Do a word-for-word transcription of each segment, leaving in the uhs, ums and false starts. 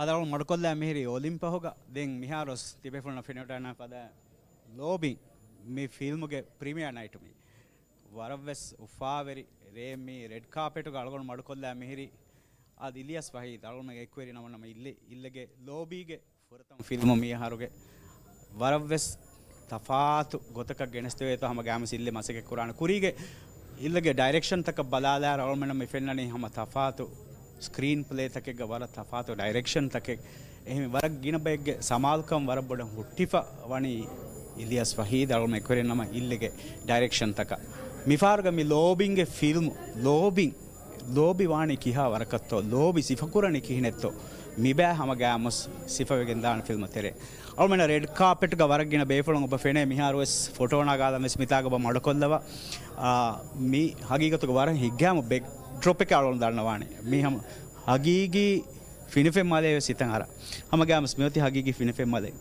އަދި އަޅުގަނޑު މަޑުކޮށްލާ މިހިރީ އޮލިމްޕަހުގަ. ދެން މިހާރު ތިބޭފުޅުންނަށް ފެނިވަޑައިގަންނަވާ ފަދަ ލޯބިން މި ފިލްމުގެ ޕްރިމިއާ ނައިޓު މީ. ވަރަށްވެސް އުފާވެރި ރޭ މީ ރެޑް ކާޕެޓުގަ އަޅުގަނޑު މަޑުކޮށްލާ މިހިރީ. އާދެ، އިލްޔާސް ވަހީދު އަޅުގަނޑުމެން އެކުވެރި ނަމަ ނަމަ އިއްލި އިއްލެގެ ލޯބީގެ ފުރަތަމަ ފިލްމު މި އަހަރުގެ. ވަރަށްވެސް ތަފާތު ގޮތަކަށް ގެނެސްދެވޭތޯ ހަމަ ގައިމުވެސް އިއްލެ މަސައްކަތް ކުރާނެ. ކުރީގެ އިއްލެގެ ޑައިރެކްޝަންތަކަށް ބަލާލާއިރު އަޅުމެންނަށް މި ފެންނަނީ ހަމަ ތަފާތު ސްކްރީން ޕްލޭތަކެއްގަ ވަރަށް ތަފާތު ޑައިރެކްޝަންތަކެއް. އެހެން ވަރަށް ގިނަ ބައެއްގެ ސަމާލުކަން ވަރަށް ބޮޑަށް ހުއްޓިފަ ވަނީ އިލްޔާސް ވަހީދު އަޅުމެން އެކުވެރިން ނަމަ އިއްލެގެ ޑައިރެކްޝަންތަކަށް. މިފަހަރުގަ މި ލޯބިންގެ ފިލްމު، ލޯބިން ލޯބި ވާނީ ކިހާ ވަރަކަށްތޯ؟ ލޯބި ސިފަކުރަނީ ކިހިނެއްތޯ؟ މިބައި ހަމަ ގައިމުވެސް ސިފަވެގެން ދާނެ ފިލްމު ތެރޭ. އަޅުމެންނަށް ރެޑް ކާޕެޓްގަ ވަރަށް ގިނަ ބޭފުޅުން އޮބަ ފެނޭ. މިހާރުވެސް ފޮޓޯ ނަގާލަންވެސް މިތާގަ އޮބަ މަޑުކޮށްލަވާ. އާ، މީ ހަގީގަތުގަ ވަރަށް ހިތްގައިމު ބެކްޑްރޮޕެކޭ އަޅުގަނޑު ދަންނަވާނީ. މީ ހަމަ ހަގީގީ ފިނިފެން މަލެއް ވެސް ހިތަށް އަރާ. ހަމަ ގައިމުވެސް މިއޮތީ ހަގީގީ ފިނިފެން މަލެއް.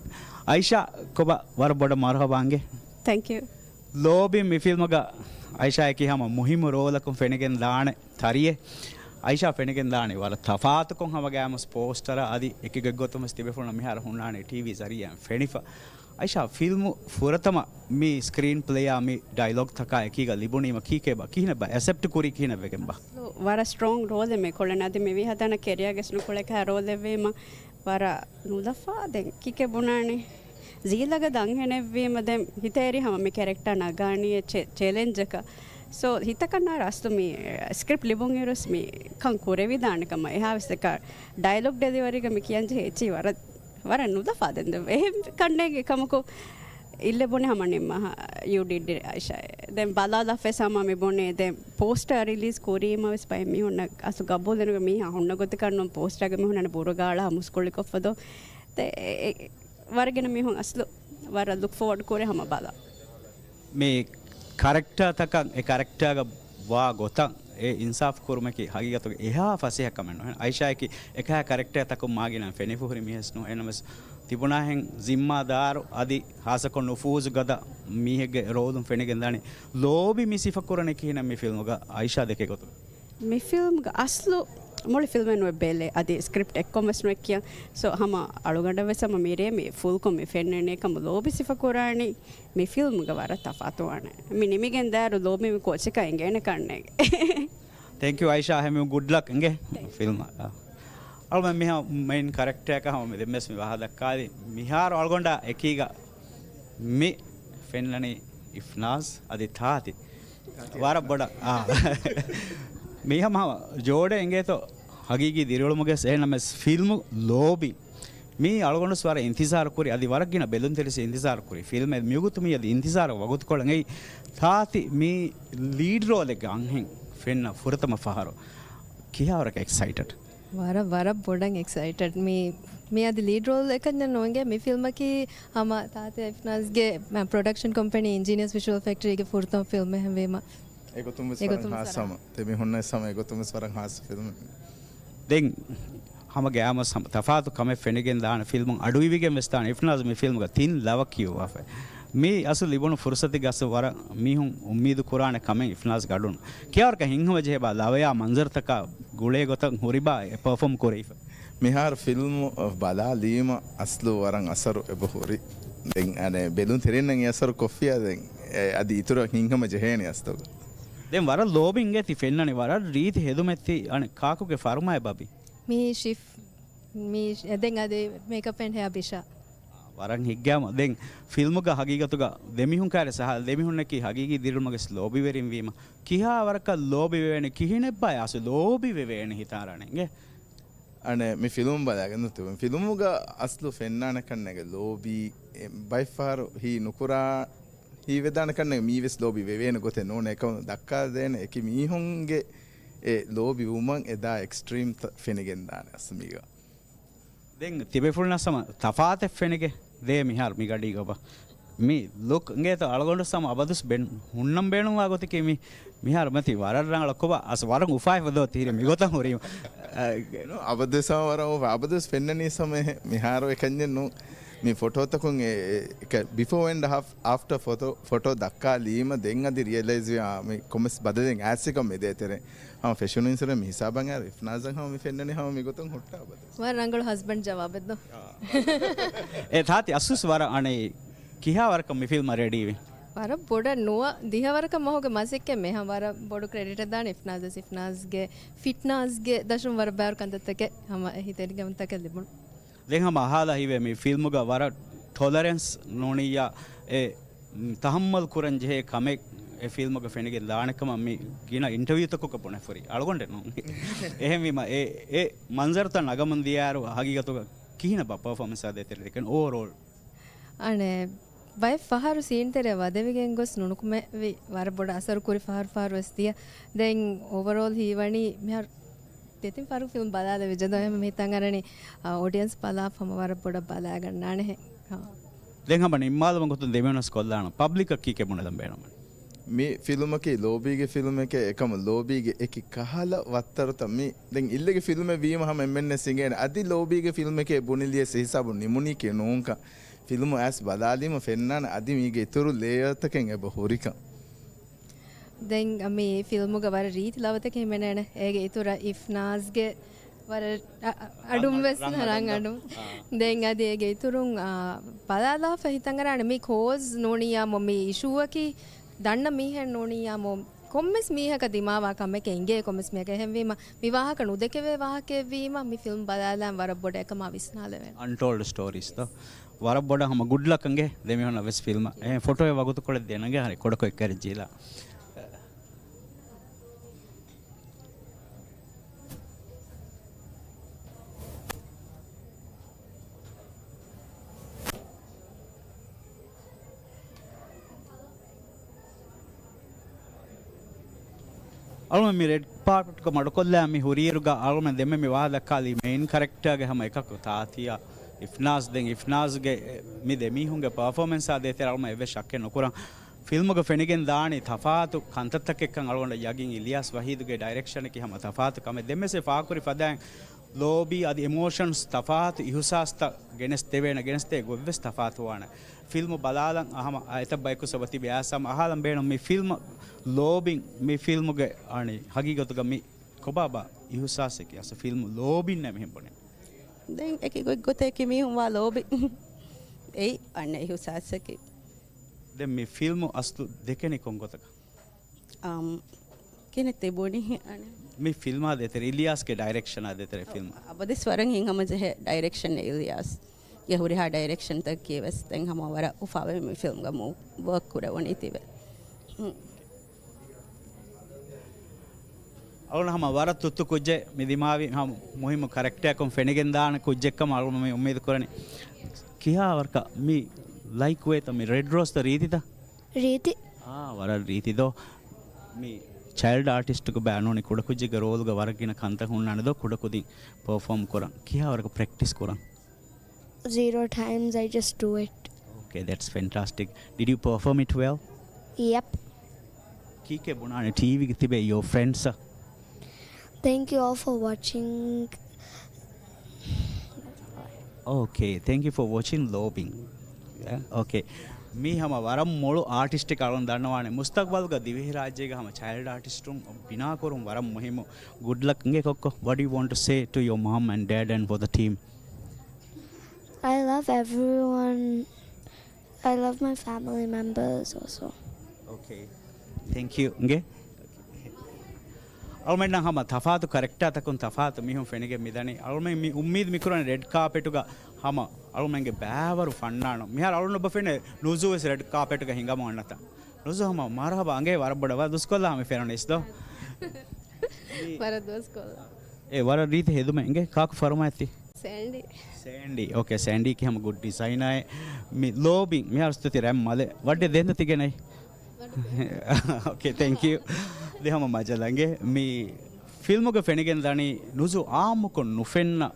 އައިޝާ ކޮބާ ވަރަށް ބޮޑަށް މަރުހަބާ އިނގޭ. ތެންކް ޔޫ. ލޯބިން މި ފިލްމުގަ އައިޝާއަކީ ހަމަ މުހިއްމު ރޯލަކުން ފެނިގެން ދާނެ ތަރިއެއް. އައިޝާ ފެނިގެން ދާނީ ވަރަށް ތަފާތުކޮށް ހަމަ ގައިމުވެސް ޕޯސްޓަރަށް އަދި އެކި ގޮތްގޮތުންވެސް ތިބޭފުޅުންނަށް މިހާރު ހުންނާނީ ޓީވީ ޒަރީއާއިން ފެނިފަ. އައިޝާ ފިލްމު ފުރަތަމަ މި ސްކްރީން ޕްލޭއާ މި ޑައިލޮގްތަކާ އެކީގަ ލިބުނީމަ ކީކޭބާ؟ ކިހިނެއްބާ އެސެޕްޓް ކުރީ ކިހިނެއްވެގެންބާ؟ ވަރަށް ސްޓްރޮންގް ރޯލެއް މި ކޮޅެން. އަދި މި ވީހަތަނަ ކެރިއާގެ ނުކުޅެކާ ރޯލެއްވީމަ ވަރަށް ނުލަފާ. ދެން ކިކެ ބުނާނެ ޒީލަގަ ދަންހެނެއްވީމަ ދެން ހިތޭރި ހަމަ މި ކެރެކްޓާ ނަގާނީ ޗެ-، ޗެލެންޖަކަށް. ސޯ ހިތަކަށް ނާރ އަސްލު މި ސްކްރިޕްޓް ލިބުން އިރުސް މި ކަން ކުރެވިދާނެ ކަމަށް. އެހާވެސް އެކަ ޑައިލޮގް ޑެލިވަރީގަ މި ކިޔަން ޖެހޭ އެއްޗި ވަރަށް، ވަރަށް ނުލަފާ ދެން ދެ-، އެހެން ކަންނޭނގެ ކަމަކު އިއްލެ ބުނެ ހަމަ ނިންމަހަ ޔޫ ޑިޑް އައިޝާ. ދެން ބަލާލަފެސް ހަމަ މި ބުނެ ދެން ޕޯސްޓަރ ރިލީޒް ކުރީމަ ވެސް ބައެއް މީހުންނަށް އަސްލު ގަބޫލެއް ނުވޭ މީހާ ހުންނަ ގޮތަކަށް ނޫން ޕޯސްޓަރގަ މީހުންނަށް ބުރުގާޅާ މުސްކުޅިކޮށްފަ ދޯ. ދެ-، އެ-، އެ-، ވަރަށް ގިނަ މީހުން އަސްލު ވަރަށް ލުކް ފޯވަޑް ކުރޭ ހަމަ ބަލާ. މި ކަރެކްޓާތަކަށް އެ ކަރެކްޓާގަ ވާ ގޮތަށް އެ އިންސާފު ކުރުމަކީ ހަގީގަތުގަ އެހާ ފަސޭހަ ކަމެއް ނޫން. އައިޝާއަކީ އެކަހަ ކަރެކްޓާތަކުން މާގިނަ ފެނިފަ ހުރި މީހެއް ނޫން. އެހެންނަމަވެސް ތިބުނާހެން ޒިންމާދާރު އަދި ހާއްސަކޮށް ނުފޫޒުގަދަ މީހެއްގެ ރޯލުން ފެނިގެން ދާނީ. ލޯބި މި ސިފަކުރަނީ ކިހިނެއް މި ފިލްމުގަ އައިޝާ ދެކޭ ގޮތުގަ؟ މި ފިލްމްގަ އަސްލު މުޅި ފިލްމެއް ނުވެ ބެލޭ، އަދި ސްކްރިޕްޓް އެއްކޮށް ވެސް ނުވެ ކިޔަން. ސޯ ހަމަ އަޅުގަނޑަށް ވެސް ހަމަ މިރޭ މި ފުލްކޮށް މި ފެންނަނީ ކަމު ލޯބި ސިފަކުރާނީ މި ފިލްމްގަ ވަރަށް ތަފާތުވާނެ. މި ނިމިގެން ދާއިރު ލޯބި މި ކޯޗަކަށް އެނގޭނެ ކަންނޭނގެ. ތެންކް ޔޫ އައިޝާ، ހެމި ގުޑް ލަކް އިނގޭ ފިލްމަށް. އަޅުގަނޑު މިހާ މެއިން ކަރެކްޓާއަކަށް ހަމަ މި ދެންވެސް މި ވާހަކަ ދައްކާލި. މިހާރު އަޅުގަނޑާ އެކީގަ މި ފެންނަނީ އިފްނާޒް އަދި ތާތި. ވަރަށް ބޮޑަށް، އާ. މީ ހަމަ ޖޯޑެއް އިނގޭތޯ ހަގީގީ ދިރިއުޅުމުގެ. އެހެންނަމަވެސް ފިލްމު ލޯބި މީ އަޅުގަނޑުވެސް ވަރަށް އިންތިޒާރު ކުރި، އަދި ވަރަށް ގިނަ ބެލުންތެރިވެސް އިންތިޒާރު ކުރި ފިލްމެއް. މިވަގުތު މީ އަދި އިންތިޒާރަށް ވަގުތުކޮޅެއް އެއީ. ތާތި މީ ލީޑް ރޯލެއްގަ އަންހެން ފެންނަ ފުރަތަމަ ފަހަރު. ކިހާވަރަކަށް އެކްސައިޓެޑް؟ ވަރަށް، ވަރަށް ބޮޑަށް އެކްސައިޓެޑް. މީ، މީ އަދި ލީޑް ރޯލް އެކަންޏެއް ނޫންގެ. މި ފިލްމަކީ ހަމަ ތާތި އިފްނާޒްގެ ޕްރޮޑަކްޝަން ކޮމްޕެނީ އިންޖީނިއަސް ވިޝުއަލް ފެކްޓަރީގެ ފުރަތަމަ ފިލްމެއް ހެންވީމަ. އެގޮތުން ވެސް ވަރަށް ހާއްސަ ހަމަ. ތި މީހުންނަށް ވެސް ހަމަ އެގޮތުން ވެސް ވަރަށް ހާއްސަ ފިލްމެއް. ދެން ހަމަ ގައިމުވެސް ހަމަ ތަފާތު ކަމެއް ފެނިގެން ދާނެ ފިލްމުން އަޑުއިވިގެން ވެސް ދާނެ. އިފްނާޒް މި ފިލްމުގަ ތިން ލަވަކީ އޮވާފަ. މީ އަސްލު ލިބުނު ފުރުސަތެއްގަ އަސްލު ވަރަށް މީހުން އުއްމީދު ކުރާނެ ކަމެއް އިފްނާޒް ގަޑުން. ކިޔާވަރަކަށް ހިތްހަމަޖެހޭބާ ލަވަޔާ މަންޒަރުތަކާ ގުޅޭ ގޮތަށް ހުރިބާ އެ ޕަރފޯމް ކުރެވިފަ. މިހާރު ފިލްމު ބަލާލީމަ އަސްލު ވަރަށް އަސަރު އެބަ ހުރި. ދެން އަނެއް ބެލުންތެރިންނަށް އެ އަސަރު ކޮށްފިޔާ ދެން އެ އަދި އިތުރަށް ހިތްހަމަޖެހޭނެ އަސްލު. ދެން ވަރަށް ލޯބިންގޭ ތި ފެންނަނީ. ވަރަށް ރީތި ހެދުމެއް ތި އަނެއް ކާކުގެ ފަރުމާއެއް ބަބި؟ މީ ޝިފް، މީ ޝި-، ދެން އަދި މޭކަޕް އެންޑް ހެއާ ބިޝާ. ވަރަށް ހިތްގައިމު. ދެން ފިލްމުގަ ހަގީގަތުގަ ދެމީހުން ކާރި ސަހާ، ދެމީހުންނަކީ ހަގީގީ ދިރިއުޅުމުގެ ލޯބިވެރިން ވީމަ، ކިހާ ވަރަކަށް ލޯބިވެވޭނެ، ކިހިނެއްބާ އަސްލު ލޯބިވެވޭނެ ހިތާރާނެ އިނގޭ؟ އަނެއް މި ފިލްމު ބަލާގެން ދުތުވެން. ފިލްމުގަ އަސްލު ފެންނާނެ ކަންނޭނގެ ލޯބީ، އެ، ބައެއްފަހަރު ހީ ނުކުރާ، ހީވެދާނެ ކަންނޭނގެ މީވެސް ލޯބި ވެވޭނެ ގޮތެއް ނޫން. އެކަމު ދައްކާދޭނެ އެކި މީހުންގެ އެ ލޯބި ވުމަށް އެދާ އެކްސްޓްރީމް ތަ-، ފެނިގެން ދާނެ އަސްލު މީގަ. ދެން ތިބޭފުޅުންނަށް ހަމަ ތަފާތެއް ފެނިގެ ދޭ މިހާރު މި ގަޑީގަ އޮބަ. މި ލުކް އިނގޭތޯ އަޅުގަނޑު ހަމަ އަބަދުސް ބެން-، ހުންނަން ބޭނުންވާ ގޮތަކީ މި މިހާރު މަތި ވަރަށް ރަނގަޅަށް ކޮބާ އަސް ވަރަށް އުފާވެފަ ދޯ ތިހިރި މިގޮތަށް ހުރީމަ. އަ، އަބަދުސް ހަމަ ވަރަށް އުފާ-، އަބަދުސް ފެންނަނީ ހަމަ އެހެ-، މިހާރު އެކަންޏެއް ނޫ. މި ފޮޓޯތަކުން އެ، އެ، އެކަ-، ބިފޯ އެންޑް ހާފް އާފްޓަ ފޮޓޯ، ފޮޓޯ ދައްކާލީމަ ދެން އަދި ރިއަލައިޒް ވި، އާ، މި ކޮމެސް ބަދަލެއް އާސިކަ މެދޭތެރެ. ހަމަ ފެށުނު އިންސުރެން މި ހިސާބަށް އަރި އިފްނާޒަށް ހަމަ މި ފެންނަނީ ހަމަ މިގޮތުން ހުއްޓާ ބަދަ. ވަރަށް ރަނގަޅު ހަސްބަންޑް ޖަވާބެއް ދޯ. އެ ތާތި އަސްސުސް ވަރަށް އަނެއް ކިހާ ވަރަކަށް މި ފިލްމަށް ރެޑީވީ؟ ވަރަށް ބޮޑަށް ނުވަ ދިހަ ވަރަކަށް މަހުގެ މަސައްކަތް މޭ ހަމަ ވަރަށް ބޮޑު ކްރެޑިޓެއް ދާނެ އިފްނާޒަށް. އިފްނާޒްގެ ފިޓްނާޒްގެ ދަށުން ވަރަށް ބާރު ކަންތައްތަކެއް ހަމަ އެ ހިތެރިގަމުންތަކެއް ލިބުނު. ދެން ހަމަ އަހާލާ ހީވޭ މި ފިލްމުގަ ވަރަށް ޓޮލަރެންސް ނޫނިއްޔާ އެ ތަހައްމަލް ކުރަން ޖެހޭ ކަމެއް އެ ފިލްމުގަ ފެނިގެން ދާނެ ކަމަށް މި ގިނަ އިންޓަވިއުތަކުގަ ބުނެފުރި އަޅުގަނޑެއް ނޫން. އެހެންވީމަ އެ، އެ މަންޒަރުތައް ނަގަމުން ދިޔައިރު ހަގީގަތުގަ ކިހިނެއްބާ ޕަރފޯމެންސާ ދޭތެރޭ ދެކެން އޯވަރޯލް؟ އަނެއް ބައެއް ފަހަރު ސީންތެރެއަށް ވަދެވިގެން ގޮސް ނުނުކުމެވި ވަރަށް ބޮޑަށް އަސަރު ކުރި ފަހަރު ފަހަރު ވެސް ދިޔަ. ދެން އޯވަރޯލް ހީވަނީ މިހާރު ދެތިން ފަހަރު ފިލްމް ބަލާލެވިއްޖެ ދޯ އެހެން ހިތަށް އަރަނީ، އާ، އޮޑިއަންސް ބަލާފަ ހަމަ ވަރަށް ބޮޑަށް ބަލާގަންނާނެހެން. އާ. ދެން ހަމަ ނިންމާލުމަށް ގޮތުން ދެމީހުންނަށް ކޮށްލާނަން ޕަބްލިކަށް ކީކޭ ބުނެލަން ބޭނުމެއް؟ މި ފިލުމަކީ ލޯބީގެ ފިލުމެކޭ އެކަމަ ލޯބީގެ އެކި ކަހަލަ ވައްތަރުތައް މި ދެން އިއްލެގެ ފިލުމެއް ވީމަ ހަމަ އެންމެންނަށް އިނގޭނެ އަދި ލޯބީގެ ފިލުމެކޭ ބުނިލިޔަސް އެ ހިސާބުން ނިމުނީކީ ނޫންކަން. ފިލުމު އައިސް ބަލާލީމަ ފެންނާނެ އަދި މީގެ އިތުރު ލޭޔަރތަކެއް އެބަ ހުރިކަން. ދެން މި ފިލްމުގަ ވަރަށް ރީތި ލަވަތަކެއް ހިމެނޭނެ. އޭގެ އިތުރަށް އިފްނާޒްގެ ވަރަށް އަ-، އަ-، އަޑުން ވެސް ރަނގަޅު ރަނގަޅު އަޑުން. އާ. ދެން އަދި އޭގެ އިތުރުން، އާ، ބަލާލާފަ ހިތަށް އަރާނެ މި ކޯޒް ނޫނިއްޔާމު މި އިޝޫއަކީ ދަންނަ މީހެއް ނޫނިއްޔާމު ކޮންމެސް މީހަކަށް ދިމާވާ ކަމެކޭ އިނގޭ ކޮންމެސް މީހަކަށް. އެހެންވީމަ މި ވާހަކަ ނުދެކެވޭ ވާހަކައެއްވީމަ މި ފިލްމް ބަލާލާން ވަރަށް ބޮޑަށް އެކަމާ ވިސްނާލެވޭނެ. އަންޓޯލްޑް ސްޓޯރީސް ދޯ. ވަރަށް ބޮޑަށް ހަމަ ގުޑް ލަކް އިނގޭ ދެމީހުންނަށް ވެސް ފިލްމަށް. އެހެން ފޮޓޯއެއް ވަގުތުކޮޅެއް ދޭނަންގެ ހަރި ކުޑަކޮށް އެއްކަރި ޖީލާ. އަޅުމެން މި ރެޑް ކާޕެޓްގަ މަޑުކޮށްލާ މި ހުރިއިރުގަ އަޅުމެން ދެންމެ މި ވާހަކަ ދައްކާލީ މެއިން ކަރެކްޓާގެ ހަމަ އެކަކު ތާތިޔާ އިފްނާޒް. ދެން އިފްނާޒްގެ މި ދެ މީހުންގެ ޕަރފޯމެންސާ ދޭތެރޭ އަޅުމެން އެއްވެސް ޝައްކެއް ނުކުރަން. ފިލްމުގަ ފެނިގެން ދާނީ ތަފާތު ކަންތައްތަކެއްކަން އަޅުގަނޑަށް ޔަގީން. އިލްޔާސް ވަހީދުގެ ޑައިރެކްޝަނަކީ ހަމަ ތަފާތު ކަމެއް. ދެންވެސް އެ ފާކުރި ފަދައިން ލޯބި އަދި އިމޯޝަންސް ތަފާތު އިހުސާސްތައް ގެނެސްދެވޭނެ، ގެނެސްދޭ ގޮތްވެސް ތަފާތުވާނެ. ފިލްމު ބަލާލަން އަހަމަ އެތައް ބަޔަކު ސަބަތިބި އާސަމް އަހާލަން ބޭނުން މި ފިލްމް ލޯބިން މި ފިލްމުގެ އަނި ހަގީގަތުގަ މި ކޮބާބާ އިހުސާސެކި އަސަ ފިލްމު ލޯބިންނޭ މިހެން ބުނެ. ދެން އެކި ގޮތްގޮތެކި މީހުން ވާ ލޯބި އެއީ އަންނަ އިހުސާސެކި. ދެން މި ފިލްމު އަސްލު ދެކެނީ ކޮން ގޮތަކަށް؟ އަމް، ކިހިނެއް ތިބުނީ އަނެއް؟ މި ފިލްމާ ދޭތެރޭ އިލްޔާސްގެ ޑައިރެކްޝަނާ ދޭތެރޭ ފިލްމް. އަބަދިސް ވަރަށް ހިތްހަމަޖެހޭ ޑައިރެކްޝަން އިލްޔާސްގެ ހުރިހާ ޑައިރެކްޝަންތަކަކީ ވެސް ދެން ހަމަ ވަރަށް އުފާވެ މި ފިލްމްގަ މޫ ވަރކް ކުރެވުނީ ތިބެ. އަޅުން ހަމަ ވަރަށް ތުއްތު ކުއްޖެއް މި ދިމާވި ހަމަ މުހިއްމު ކަރެކްޓަރަކުން ފެނިގެންދާނެ ކުއްޖެއްކަމަށް އަޅުން މި އުއްމީދު ކުރަނީ. ކިހާވަރަކަށް މި ލައިކް ވޭތަ މި ރެޑް ރޯސްތައް ރީތިތަ؟ ރީތި. އާ، ވަރަށް ރީތި ދޯ. މި ޗައިލްޑް އާޓިސްޓުގެ ބައި ނޫނީ ކުޑަކުއްޖެއްގެ ރޯލްގަ ވަރަށް ގިނަ ކަންތައް ހުންނާނެ ދޯ ކުޑަކުދިން ޕަރފޯމް ކުރަން. ކިހާވަރަކަށް ޕްރެކްޓިސް ކުރަން؟ Zero times, I just do it. Okay, that's fantastic. Did you perform it well? Yep. ކީކޭ ބުނާނެ ޓީވީގެ ތިބޭ your friends އަށް؟ Thank you all for watching. Okay, thank you for watching Lobbying. Yeah, okay. މީ ހަމަ ވަރަށް މޮޅު އާޓިސްޓެއް އަޅުން ދަންނަވާނެ. މުސްތަގްބަލްގަ ދިވެހިރާއްޖޭގަ ހަމަ ޗައިލްޑް އާޓިސްޓުން ބިނާކުރުން ވަރަށް މުހިއްމު. ގުޑް ލަކް އިނގޭ ކޮއްކޮ. What do you want to say to your mom and dad and for the team? I love everyone. I love my family members also. Okay. Thank you. އިނގޭ. އަޅުމެންނަށް ހަމަ ތަފާތު ކަރެކްޓާތަކުން ތަފާތު މީހުން ފެނިގެން މިދަނީ. އަޅުމެން މި އުއްމީދު މިކުރަނީ ރެޑް ކާޕެޓުގަ ހަމަ އަޅުމެންގެ ބައިވަރު ފަންނާނުން. މިހާރު އަޅުން އޮބަ ފެނޭ ނުޒޫ ވެސް ރެޑް ކާޕެޓުގަ ހިނގަމުން އަންނަތަ. ނުޒޫ ހަމަ މަރުހަބާ އަނގޭ ވަރަށް ބޮޑަށް ވަ ދުސްކޮށްލާ ހަމަ ފެނުނީސް ދޯ. ވަރަށް ދުވަސްކޮޅު. އެ ވަރަށް ރީތި ހެދުމެއް އިނގޭ. ކާކު ފަރުމާއްތި؟ ސޭންޑީ. ސޭންޑީ. އޯކޭ، ސޭންޑީ ކި ހަމަ ގުޑް ޑިޒައިނާއެއް. މި ލޯބިން މިހާރު ސްތުތި ރަތް މަލެ. ވައްޑެ ދެންދަ ތިގެނައި. އޯކޭ، ތެންކް ޔޫ. ދެ ހަމަ މަޖަލަނގެ. މި ފިލްމުގަ ފެނިގެން ދަނީ ނުޒޫ އާއްމުކޮށް ނުފެންނަ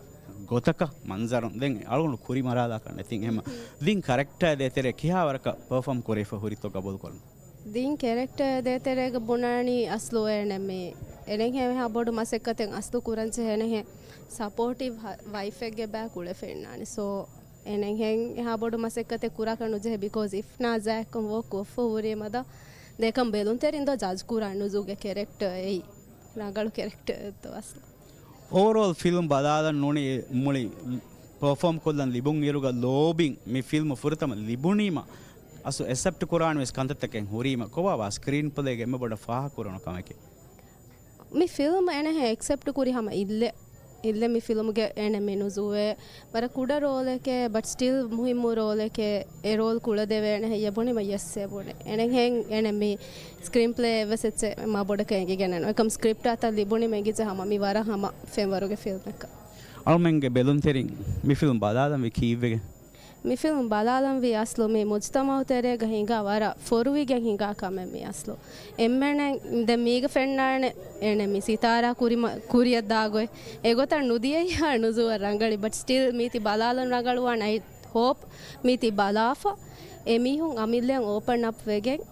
ގޮތަކަށް މަންޒަރުން. ދެން އަޅުގަނޑު ކުރި މަރާލާކަށް ނެތިން އެހެމަ. ދިން ކަރެކްޓާ ދޭތެރޭ ކިހާވަރަކަށް ޕަރފޯމް ކުރެވިފަ ހުރިތޯ ގަބޫލު ކުރަން؟ ދިން ކެރެކްޓަރ ދޭތެރޭގަ ބުނާނީ އަސްލު އޭނަ މި އެނެހެ ހާ ބޮޑު މަސައްކަތެއް އަސްލު ކުރަން ޖެހޭނެހެ ސަޕޯޓިވް ހަ-، ވައިފެއްގެ ބައި ކުޅެ ފެންނާނެ. ސޯ، އެނެހެން ހާ ބޮޑު މަސައްކަތެއް ކުރާކަށް ނުޖެހޭ ބިކޯޒް އިފްނާޒާ އެއްކޮށް ވޯކް ކޮށްފަ ހުރީމަ ދޯ. ދެކަން ބެލުންތެރިން ދޯ ޖަޖް ކުރާ ނުޒޫގެ ކެރެކްޓަރ އެއީ. ރަނގަޅު ކެރެކްޓަރެއް ދޯ އަސްލު. އޯވަރޯލް ފިލްމް ބަލާލަން ނޫނީ މުޅި ޕަރފޯމް ކޮށްލަން ލިބުން އިރުގަ ލޯބިން މި ފިލްމު ފުރަތަމަ ލިބުނީމަ އަސްލު އެސެޕްޓް ކުރާނެ ވެސް ކަންތައްތަކެއް ހުރީމަ ކޮބާބާ ސްކްރީން ޕްލޭގެ އެންމެ ބޮޑަށް ފާހަގަކުރުނު ކަމެކޭ. މި ފިލްމް އޭނަ ހެ އެކްސެޕްޓް ކުރި ހަމަ އިއްލެ އިއްލެ މި ފިލްމްގެ އޭނަ މި ނުޒޫވޭ ވަރަށް ކުޑަ ރޯލެކޭ، ބަޓް ސްޓިލް މުހިއްމު ރޯލެކޭ. އެ ރޯލް ކުޅަދެވޭނެ ހެއްޔޭ ބުނީމަ ޔެސް އޭ ބުނެ. އޭނަ ހެން އޭނަ މި ސްކްރީން ޕްލޭ އެއްވެސް އެއްޗެއް މާ ބޮޑަކަށް އެނގިގެންނު. އެކަމް ސްކްރިޕްޓް އަތަށް ލިބުނީމަ އެނގިއްޖެ ހަމަ މި ވަރަށް ހަމަ ފެންވަރުގެ ފިލްމެއްކަން. އަޅުމެންގެ ބެލުންތެރިން މި ފިލްމް ބަލާލަން ވީ ކީއްވެގެން؟ މި ފިލްމް ބަލާލަންވީ އަސްލު މި މުޖުތަމައުތެރޭގަ ހިނގާ ވަރަށް ފޮރުވިގެން ހިނގާ ކަމެއް މި އަސްލު. އެންމެން ދެން މީގަ ފެންނާނެ އޭނެ މި ސިތާރާ ކުރިމަ ކުރިއަށް ދާގޮތް. އެގޮތަށް ނުދިޔައްޔާ ނުޒޫއަށް ރަނގަޅި، ބަޓް ސްޓިލް މީތި ބަލާލަން ރަނގަޅުވާނެ. އައި ހޯޕް މީތި ބަލާފަ އެ މީހުން އަމިއްލައަށް އޯޕަން އަޕް ވެގެން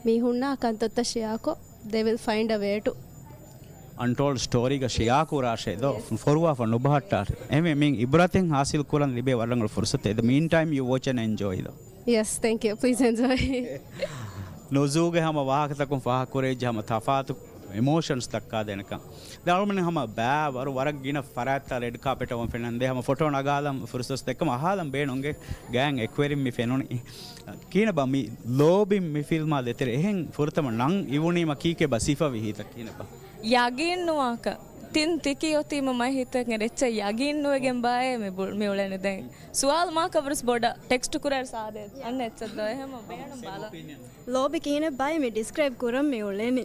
މީހުންނާ ކަންތައްތައް ޝެއާކޮށް، they will find a way to. އަންޓޯލްޑް ސްޓޯރީގަ ޝެއާ ކުރާށޭ ދޯ، ފޮރުވާފަ ނުބަހައްޓާށޭ. އެމެ މިން އިބްރަތެއް ހާސިލް ކުރަން ލިބޭ ވަރަށް ރަނގަޅު ފުރުސަތެއް. In the meantime, you watch and enjoy ދޯ. Yes, thank you. Please enjoy. ނުޒޫގެ ހަމަ ވާހަކަތަކުން ފާހަގަކުރެވިއްޖެ ހަމަ ތަފާތު އިމޯޝަންސް ދައްކާދޭނެކަން. ދެން އަޅުމެން ހަމަ ބައި ވަރު ވަރަށް ގިނަ ފަރާތްތައް ރެޑް ކާޕެޓަށް ވަން ފެންނަން ދޭ ހަމަ ފޮޓޯ ނަގާލަން ފުރުސަތު ދެއްކަމަށް އަހާލަން ބޭނުންގެ ގާތް އެކުވެރިން މި ފެނުނީ. ކިހިނެއްބާ މި ލޯބިން މި ފިލްމާ ދޭތެރޭ އެހެން ފުރަތަމަ ނަން އިވުނީމަ ކީކޭބާ ސިފަވީ ހިތަށް ކިހިނެއްބާ؟ ޔަގީން ނުވާކަށް. ތިން ތިކި އޮތީމަ މަ ހިތަށް އެއްޗެއް ޔަގީން ނުވެގެން ބާއޭ މި ބު-، މި އުޅެނީ ދެން. ސުވާލު މާކަށް ވަރަސް ބޮޑަށް ޓެކްސްޓް ކުރާއިރު ސާދޭ އަންނަ އެއްޗެއް ދޯ އެހެމަ ބޭނުން ބަލަ. ލޯބި ކިހިނެއްބާއޭ މި ޑިސްކްރައިބް ކުރަން މި އުޅެނީ.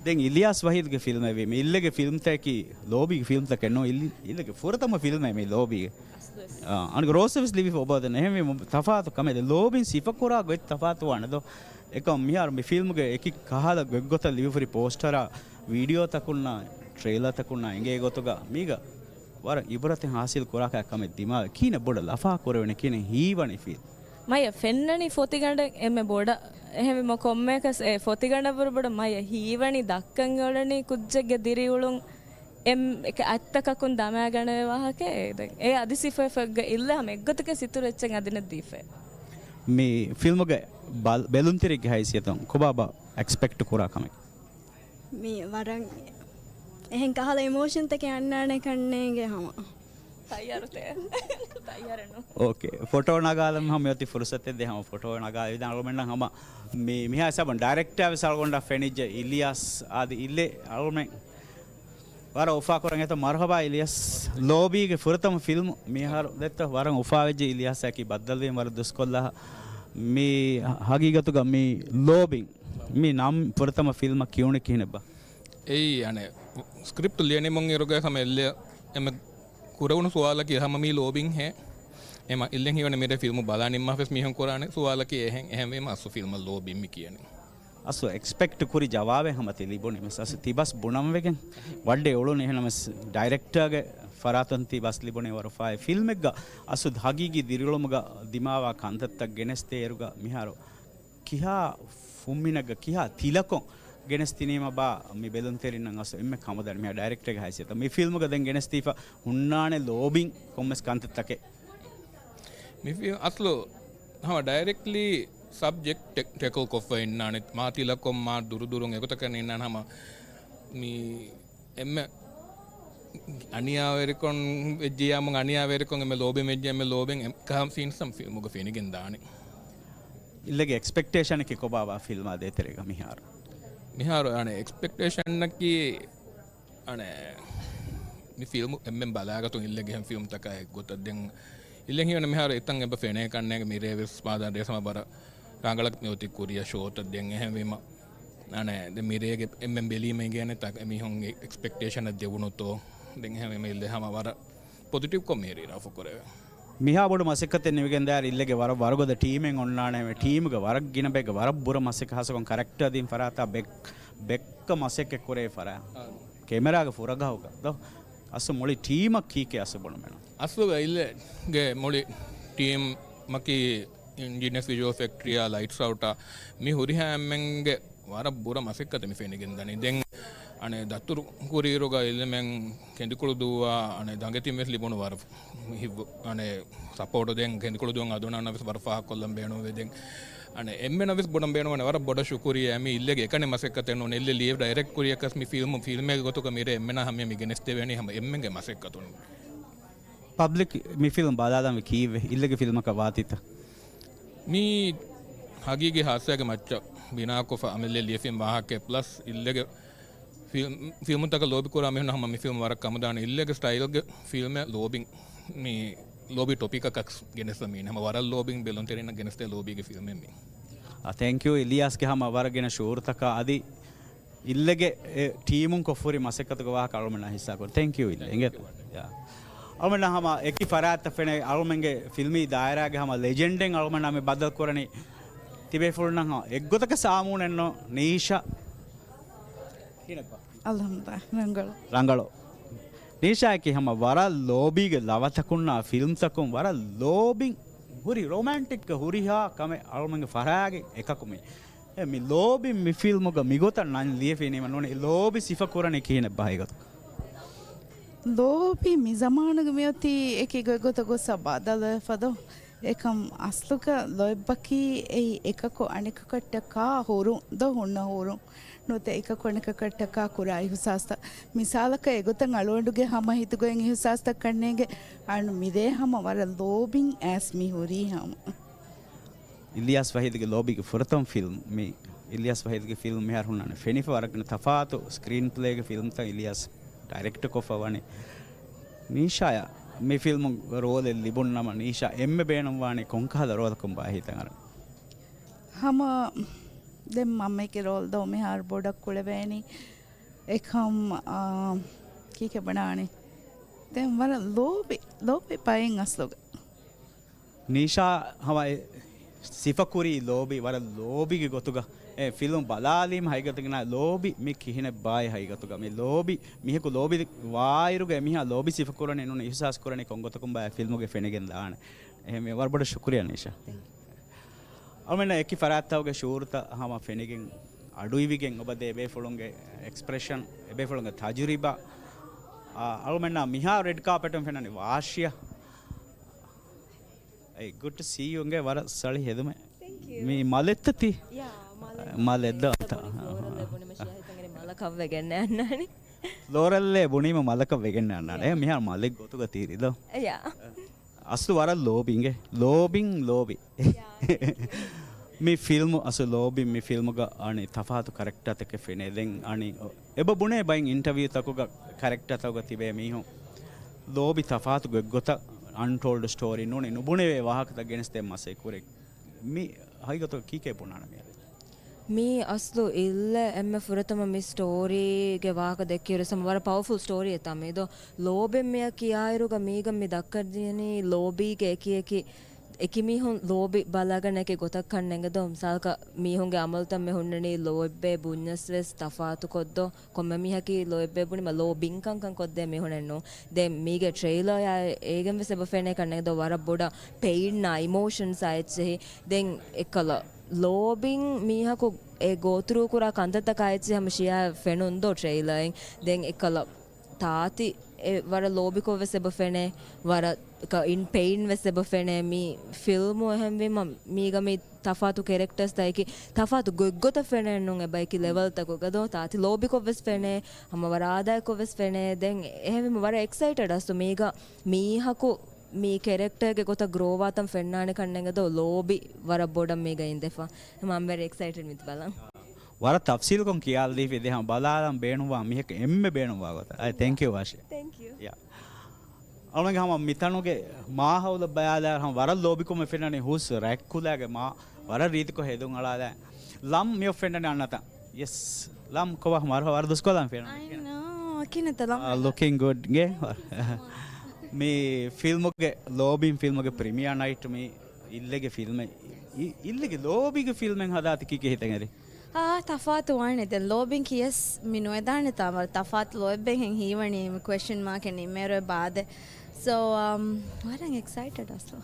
ދެން އިލްޔާސް ވަހީދުގެ ފިލްމެއް ވީ. މި އިއްލެގެ ފިލްމްތަކަކީ ލޯބީގެ ފިލްމްތަކެއް ނޫން. އިއްލި-، އިއްލެގެ ފުރަތަމަ ފިލްމެއް މި ލޯބީގެ. އާ، އަނެއް ރޯސް ވެސް ލިބިފަ އޮބާދެން. އެހެންވީމަ ތަފާތު ކަމެއް. ލޯބިން ސިފަކުރާ ގޮތް ތަފާތުވާނެ ދޯ. އެކަމް މިހާރު މި ފިލްމްގެ އެކި ކަހަލަ ގޮތްގޮތަށް ލިބިފުރި ޕޯސްޓަރާ، ވީޑިއޯތަކުންނާ، ޓްރެއިލާތަކުންނާ އެނގޭ ގޮތުގަ މީގަ ވަރަށް އިބުރަތެއް ހާސިލް ކުރާކަށް ކަމެއް ދިމާވެ. ކިހިނެއް ބޮޑަށް ލަފާ ކުރެވެނެ ކިހިނެއް ހީވަނީ ފީލް. މަޔަ ފެންނަނީ ފޮތިގަނޑެއް އެންމެ ބޮޑަށް. އެހެންވީމަ ކޮންމެއަކަސް އެ ފޮތިގަނޑަށްވުރެ ބޮޑަށް މަޔަ ހީވަނީ ދައްކަން އެ އުޅެނީ ކުއްޖެއްގެ ދިރިއުޅުން އެ އަތްތަކަކުން ދަމާގަނެވޭ ވާހަކަ. އެ ދެން އެ އަދި ސިފައެއް އިއްލެ ހަމަ އެއްގޮތަކަށް ސިތުރު އެއްޗެއް އަދިނެ ދީފައެއް. މި ފިލްމުގެ ބަލް-، ބެލުންތެރިއެއްގެ ހައިސިއްޔަތުން ކޮބާބާ އެކްސްޕެކްޓް ކުރާ ކަމެއް؟ މީ ވަރަށް އެހެން ކަހަލަ އިމޯޝަންތަކެއް އަންނާނެ ކަންނޭނގެ ހަމަ. ތައްޔާރުތޭ. ތައްޔާރެއްނު. އޯކޭ. ފޮޓޯ ނަގާލަން ހަމަ އޮތީ ފުރުސަތެއް ދޭ ހަމަ ފޮޓޯ ނަގާލި ދާން އަޅުމެންނަށް ހަމަ މި-، މިހާ ހިސާބުން ޑައިރެކްޓާ ވެސް އަޅުގަނޑަށް ފެނިއްޖެ އިލްޔާސް އާދި އިއްލެ އަޅުމެން ވަރަށް އުފާކުރަން އެތަ މަރުހަބާ އިލްޔާސް. ލޯބީގެ ފުރަތަމަ ފިލްމު މިހާރު ދެއްތަ ވަރަށް އުފާވެއްޖެ އިލްޔާސްއަކީ ބައްދަލުވީމަ ވަރަށް ދުސްކޮށްލާ މި ހަގީގަތުގަ މި ލޯބިން މި ނަމް ފުރަތަމަ ފިލްމަށް ކިޔުނީ ކިހިނެއްބާ؟ އެއީ އަނެއް ސްކްރިޕްޓް ލިޔެނިމުން އިރުގަ ހަމަ އެއްލެ އެމެ ކުރެވުނު ސުވާލަކީ ހަމަ މީ ލޯބިން ހޭ؟ އެމަ އިއްލެން ހީވަނީ މިރޭ ފިލްމު ބަލާ ނިންމާފަސް މީހުން ކުރާނެ ސުވާލަކީ އެހެން. އެހެންވީމަ އަސްލު ފިލްމަށް ލޯބިން މި ކިޔަނީ. އަސްލު އެކްސްޕެކްޓް ކުރި ޖަވާބެއް ހަމަ ތި ލިބުނީ މިސް އަސްލު ތި ބަސް ބުނަން ވެގެން ވައްޑޭ އުޅުނީ. އެހެންނަމަސް ޑައިރެކްޓާގެ ފަރާތުން ތި ބަސް ލިބުނީ ވަރުފާއެއް. ފިލްމެއްގަ އަސްލު ހަގީގީ ދިރިއުޅުމުގަ ދިމާވާ ކަންތައްތައް ގެނެސްދޭ އިރުގަ މިހާރު ކިހާ ފުންމިނެއްގަ ކިހާ ތިލަކޮށް ގެނެސްދިނީމަ ބާ މި ބެލުންތެރިންނަށް އަސްލު އެންމެ ކަމުދަން މިހާ ޑައިރެކްޓަރގެ ހައިސިއްޔަތަށް މި ފިލްމުގަ ދެން ގެނެސްދީފަ ހުންނާނެ ލޯބިން ކޮންމެސް ކަންތައްތަކެއް. މި ފިލްމް އަސްލު ހަމަ ޑައިރެކްޓްލީ ސަބްޖެކްޓް ޓެ-، ޓެކްލް ކޮށްފަ އިންނާނެ. މާ ތިލަކޮށް މާ ދުރުދުރުން އެގޮތަކަށް އިންނާނެ. ހަމަ މި އެންމެ އަނިޔާވެރިކޮން ވެއްޖިޔާމު އަނިޔާވެރިކޮން އެންމެ ލޯބިން ވެއްޖި އެންމެ ލޯބިން އެ-، ކާ ސީންސް ހަމަ ފިލްމުގަ ފެނިގެން ދާނެ. އިއްލެގެ އެކްސްޕެކްޓޭޝަނަކީ ކޮބާބާ ފިލްމާ ދޭތެރޭގަ މިހާރު؟ މިހާރު އަނެއް އެކްސްޕެކްޓޭޝަނަކީ އަނެއް މި ފިލްމު އެންމެން ބަލާގަތުން އިއްލެގެ އެހެން ފިލްމްތަކާ އެއްގޮތަށް. ދެން އިއްލެން ހީވަނީ މިހާރު އެތަން އެބަ ފެނޭ ކަންނޭނގެ މިރޭ ވެސް މާދާ ރޭސް ހަމަ ވަރަށް ރަނގަޅަށް މިއޮތީ ކުރިއަށް ޝޯތައް. ދެން އެހެންވީމަ އަނެއް ދެން މިރޭގެ އެންމެން ބެލީމަ އިނގޭނެ ތަ-، މީހުންގެ އެކްސްޕެކްޓޭޝަނަށް ދެވުނުތޯ. ދެން އެހެންވީމަ އިއްލެ ހަމަ ވަރަށް ޕޮޒިޓިވްކޮށް މިހިރީ ރަފުކުރެވޭ. މިހާ ބޮޑު މަސައްކަތެއް ނިމިގެން ދާއިރު އިއްލެގެ ވަރަށް ވަރުގަދަ ޓީމެއް އޮންނާނެ. ޓީމުގެ ވަރަށް ގިނަ ބައެއްގެ ވަރަށް ބުރަ މަސައްކަތް ހާއްސަކޮށް ކަރެކްޓަރ ދިން ފަރާތާ ބެކް-، ބެއްކަ މަސައްކަތް ކުރެވި ފަރާތް. ކެމެރާގެ ފުރަގަހުގަ ދޯ. އަސްލު މުޅި ޓީމަށް ކީކޭ އަސްލު ބުނުމެނު؟ އަސްލުގަ އިއްލެގެ މުޅި ޓީމަކީ އިންޖީނިއަސް ވިޖުއަލް ފެކްޓްރީއާ ލައިޓްސް އައުޓާ މި ހުރިހާ އެންމެންގެ ވަރަށް ބުރަ މަސައްކަތެއް މި ފެނިގެން ދަނީ. ދެން އަނެއް ދަތުރު ކުރިއިރުގަ އިލްމެން ކެނދިކުޅުދޫއާ އަނެއް ދަނގެތިން ވެސް ލިބުނު ވަރަށް ހިތްވަ-، އަނެއް ސަޕޯޓު ދެން ކެނދިކުޅުދޫން އަދުނާނަށް ވެސް ވަރަށް ފާހަގަކޮށްލަން ބޭނުންވޭ. ދެން އަނެއް އެންމެނަށް ވެސް ބޮޑަށް ބޭނުންވާނެ ވަރަށް ބޮޑަށް ޝުކުރިއްޔާ މި އިއްލެގެ އެކަނި މަސައްކަތެއް ނޫން. އިއްލެ ލިޔެ ޑައިރެކްޓް ކުރިޔަކަސް މި ފިލްމު ފިލްމެއްގެ ގޮތުގަ މިރޭ އެންމެނާ ހަމަޔަށް މި ގެނެސްދެވޭނީ ހަމަ އެންމެންގެ މަސައްކަތުން. ޕަބްލިކް މި ފިލްމް ބަލާލަންވީ ކީއްވެ؟ އިއްލެގެ ފިލްމަކަށް ވާތީތަ؟ މީ ހަގީގީ ހާއްސައިގެ މައްޗަށް ބިނާކޮށްފަ އަމިއްލަ ލިޔެފިން ވާހަކައެއް ޕްލަސް އިއްލެގެ ފިލްމް، ފިލްމުތަކަށް ލޯބިކުރާ މީހުން ހަމަ މި ފިލްމް ވަރަށް ކަމުދާނެ. އިއްލެގެ ސްޓައިލްގެ ފިލްމެއް ލޯބިން މި ލޯބި ޓޮޕިކަކަށް ގެނެސްފަ މީން. ހަމަ ވަރަށް ލޯބިން ބެލުންތެރިންނަށް ގެނެސްދޭ ލޯބީގެ ފިލްމެއް މީ. ތެންކް ޔޫ އިލްޔާސްގެ ހަމަ ވަރަށް ގިނަ ޝުއޫރުތަކާ އަދި އިއްލެގެ އެ ޓީމުން ކޮށްފުރި މަސައްކަތުގެ ވާހަކަ އަޅުމެންނާ ހިއްސާކުރި. ތެންކް ޔޫ އިއްލެ. އިނގޭތޯ؟ ޔާ. އަޅުމެންނާ ހަމަ އެކި ފަރާތްތައް ފެނޭ އަޅުމެންގެ ފިލްމީ ދާއިރާގެ ހަމަ ލެޖެންޑެއް އަޅުމެންނާ މި ބައްދަލު ކުރަނީ. ތިބޭފުޅުންނަށް ހަމަ އެއްގޮތަކަށް ސާމޫނެއްނު ނީޝާ. ކިހިނެއްބާ؟ އަލްހަމްދުލިއްލާހް، ރަނގަޅު. ރަނގަޅު. ނީޝާއަކީ ހަމަ ވަރަށް ލޯބީގެ ލަވަތަކުންނާ ފިލްމްތަކުން ވަރަށް ލޯބިން ހުރި ރޮމާންޓިކްގެ ހުރިހާ ކަމެއް އަޅުމެންގެ ފަރާގެ އެކަކު މީ. އެ މި ލޯބިން މި ފިލްމުގަ މިގޮތަށް ނަން ލިޔެފީނީމަ ނޫނީ ލޯބި ސިފަ ކުރަނީ ކިހިނެއްބާ ހަގީގަތު؟ ލޯބި މި ޒަމާނުގެ މިއޮތީ އެކި ގޮތްގޮތަށް ގޮސް ބަދަލުވެފަ ދޯ. އެކަމް އަސްލުގަ ލޯތްބަކީ އެއީ އެކަކު އަނެކަކަށްޓަކާ ހުރުން ދޯ ހުންނަ ހުރުން. ނުވަތަ އެކަކު އަނެކަކަށްޓަކާ ކުރާ އިހުސާސްތައް. މިސާލަކަށް އެގޮތަށް އަޅުގަނޑުގެ ހަމަ ހިތުގައި އިހުސާސްތައް ކަންނޭނގެ އަޅު މިރޭ ހަމަ ވަރަށް ލޯބިން އައިސް މި ހުރީ ހަމަ. އިލްޔާސް ވަހީދުގެ ލޯބީގެ ފުރަތަމަ ފިލްމް މި. އިލްޔާސް ވަހީދުގެ ފިލްމް މިހާރު ހުންނާނެ ފެނިފަ ވަރަށް ގިނަ ތަފާތު ސްކްރީން ޕްލޭގެ ފިލްމްތައް އިލްޔާސް ޑައިރެކްޓް ކޮށްފަ ވަނީ. ނީޝާޔާ މި ފިލްމުގެ ރޯލެއް ލިބުން ނަމަ ނީޝާ އެންމެ ބޭނުންވާނީ ކޮންކަހަލަ ރޯލަކުން ބާ ހިތަށް އަރަން؟ ހަމަ ދެން މަންމައެކެ ރޯލް ދޯ މިހާރު ބޮޑަށް ކުޅެވޭނީ. އެކަމް، އާ، ކީކޭ ބުނާނީ؟ ދެން ވަރަށް ލޯބި، ލޯބި ބައެއް އަސްލުގަ. ނީޝާ ހަމަ އެ ސިފަކުރީ ލޯބި، ވަރަށް ލޯބިގެ ގޮތުގަ. އެ ފިލްމް ބަލާލީމަ ހަގީގަތުގަ ލޯބި މި ކިހިނެއްބާއޭ ހަގީގަތުގަ. މި ލޯބި، މީހަކު ލޯބި ވާއިރުގަ އެމީހާ ލޯބި ސިފަކުރަނީ ނޫނީ އިހުސާސް ކުރަނީ ކޮންގޮތަކުންބާ އެ ފިލްމުގަ ފެނިގެން ދާނެ. އެހެންވެ ވަރަށް ބޮޑަށް ޝުކުރިއްޔާ ނީޝާ. އަޅުމެންނަށް އެކި ފަރާތްތަކުގެ ޝުއޫރުތައް ހަމަ ފެނިގެން އަޑުއިވިގެން އޮބަދޭ ބޭފުޅުންގެ އެކްސްޕްރެޝަން، އެބޭފުޅުންގެ ތަޖުރިބާ، އާ، އަޅުމެންނާ މިހާ ރެޑް ކާޕެޓުން ފެންނަނީ ވާޝިޔާ. އޭ، ގުޑް ޓު ސީ ޔޫ ގޭ ވަރަށް ސަޅި ހެދުމެއް. ތެންކް ޔޫ. މީ މަލެއްތަ ތީ؟ ޔާ، މަލެއް. މަލެއް ދޯ ތަ-، ފްލޯރަލް އެ ބުނީމަ ޝިޔާ ހިތަށް އެރި މަލަކަށް ވެގެން އަންނާނެ. ފްލޯރަލް އެ ބުނީމަ މަލަކަށް ވެގެން އަންނާނެ. އެ މިހާރު މަލެއް ގޮތުގަ ތީރި ދޯ. ޔާ. އަސްލު ވަރަށް ލޯބިންގެ. ލޯބިން ލޯބި. މި ފިލްމު އަސްލު ލޯބިން މި ފިލްމުގަ އަނި ތަފާތު ކެރެކްޓާތަކެއް ފެނޭ. ދެން އަނި އެބަ ބުނޭ ބައިން އިންޓަވިއުތަކުގަ ކެރެކްޓާތަކުގަ ތިބޭ މީހުން ލޯބި ތަފާތު ގޮތްގޮތަށް އަންޓޯލްޑް ސްޓޯރީ ނޫނީ ނުބުނެވޭ ވާހަކަތައް ގެނެސްދޭން މަސައްކަތް ކުރޭ. މި ހަގީގަތުގަ ކީކޭ ބުނާނެ މިއަދު؟ މީ އަސްލު އިއްލެ އެންމެ ފުރަތަމަ މި ސްޓޯރީގެ ވާހަކަ ދެއްކިއިރު ހަމަ ވަރަށް ޕަވަރފުލް ސްޓޯރީއެއް ތާ މީ ދޯ. ލޯބިން މިއަށް ކިޔާއިރުގަ މީގަ މި ދައްކަން ޖެހެނީ ލޯބީގެ އެކި އެކި އެކި މީހުން ލޯބި ބަލާގަންނަ އެކި ގޮތަކަށް ނެނގެދޯ. މިސާލަކަށް މީހުންގެ އަމަލުތައް މި ހުންނަނީ ލޯތްބޭ ބުންޏަސް ވެސް ތަފާތު ކޮށްދޯ. ކޮންމެ މީހަކީ ލޯތްބޭ ބުނީމަ ލޯ ބިންކަންކަން ކޮށްދޭ މީހުނެއް ނޫން. ދެން މީގެ ޓްރެއިލާ އޭގެން ވެސް އެބަ ފެނޭ ކަންނެގެ ދޯ ވަރަށް ބޮޑަށް ޕެއިން އާ އިމޯޝަންސް އާ އެއްޗެހި. ދެން އެއްކަލަ ލޯބިން މީހަކު އެ ގޯތުރޫ ކުރާ ކަންތައްތަކާ އެއްޗެހި ހަމަ ޝިޔާ ފެނުން ދޯ ޓްރެއިލާއިން. ދެން އެއްކަލަ ތާތި އެ ވަރަށް ލޯބިކޮށް ވެސް އެބަ ފެނޭ. ވަރަށް ކަ-، އިން ޕެއިން ވެސް އެބަ ފެނޭ. މި ފިލްމު އެހެންވީމަ މީގަ މި ތަފާތު ކެރެކްޓާސް ތަކެކި ތަފާތު ގޮތްގޮތަށް ފެނޭ ނޫން އެބަ އެކި ލެވަލްތަކުގަ ދޯ. ތާތި ލޯބިކޮށް ވެސް ފެނޭ. ހަމަ ވަރަށް އާދައިކޮށް ވެސް ފެނޭ. ދެން އެހެންވީމަ ވަރަށް އެކްސައިޓެޑް އަސްލު މީގަ މީހަކު މި ކެރެކްޓާގެ ގޮތަށް ގްރޯވާތަން ފެންނާނެ ކަންނެނގެ ދޯ ލޯބި ވަރަށް ބޮޑަށް މީގަ އިނދެފަ. ހަމަ އަމް ވެރި އެކްސައިޓެޑް މިތި ބަލަން. ވަރަށް ތަފްސީލުކޮށް ކިޔާލީފި ދެ ހަމަ ބަލާލަން ބޭނުންވާ މީހަކު އެންމެ ބޭނުންވާ ގޮތަށް. އައި ތެންކް ޔޫ ވާޝި. ތެންކް ޔޫ. ޔާ. އަޅުގަނޑު ހަމަ މިތަނުގެ މާހައުލަށް ބަލާލާ ހަމަ ވަރަށް ލޯބިކޮށް ފެންނަނީ ހޫސް ރެކްކުލާގެ މާ ވަރަށް ރީތިކޮށް ހެދުން އަޅާލާ. ލަމް މިއޮށް ފެންނަނީ އަންނަތަން. ޔެސް. ލަމް ކޮބާ ހަމަ ވަރަށް ދުސްކޮޅާން ފެންނަނީ. އައި ނޯ. ކިނަތަ ލަމް. އާ، ލުކިން ގުޑް ގޭ. މި ފިލްމުގެ ލޯބިން ފިލްމުގެ ޕްރިމިއާ ނައިޓް މި އިއްލެގެ ފިލްމެއް. އި-، އިއްލެގެ ލޯބީގެ ފިލްމެއް ހަދާތި ކީކޭ ހިތަށް އެރި؟ އާ، ތަފާތު ވާނެ. ދެން ލޯބިން ކިޔަސް މި ނުވެދާނެތާ ވަރަށް ތަފާތު ލޯތްބެއް ހެން ހީވަނީ މި ކުއެޝަން މާކެއް ނިންމޭއިރު ބާދެ. ސޯ، އަމް، ވަރަށް އެކްސައިޓެޑް އަސްލު.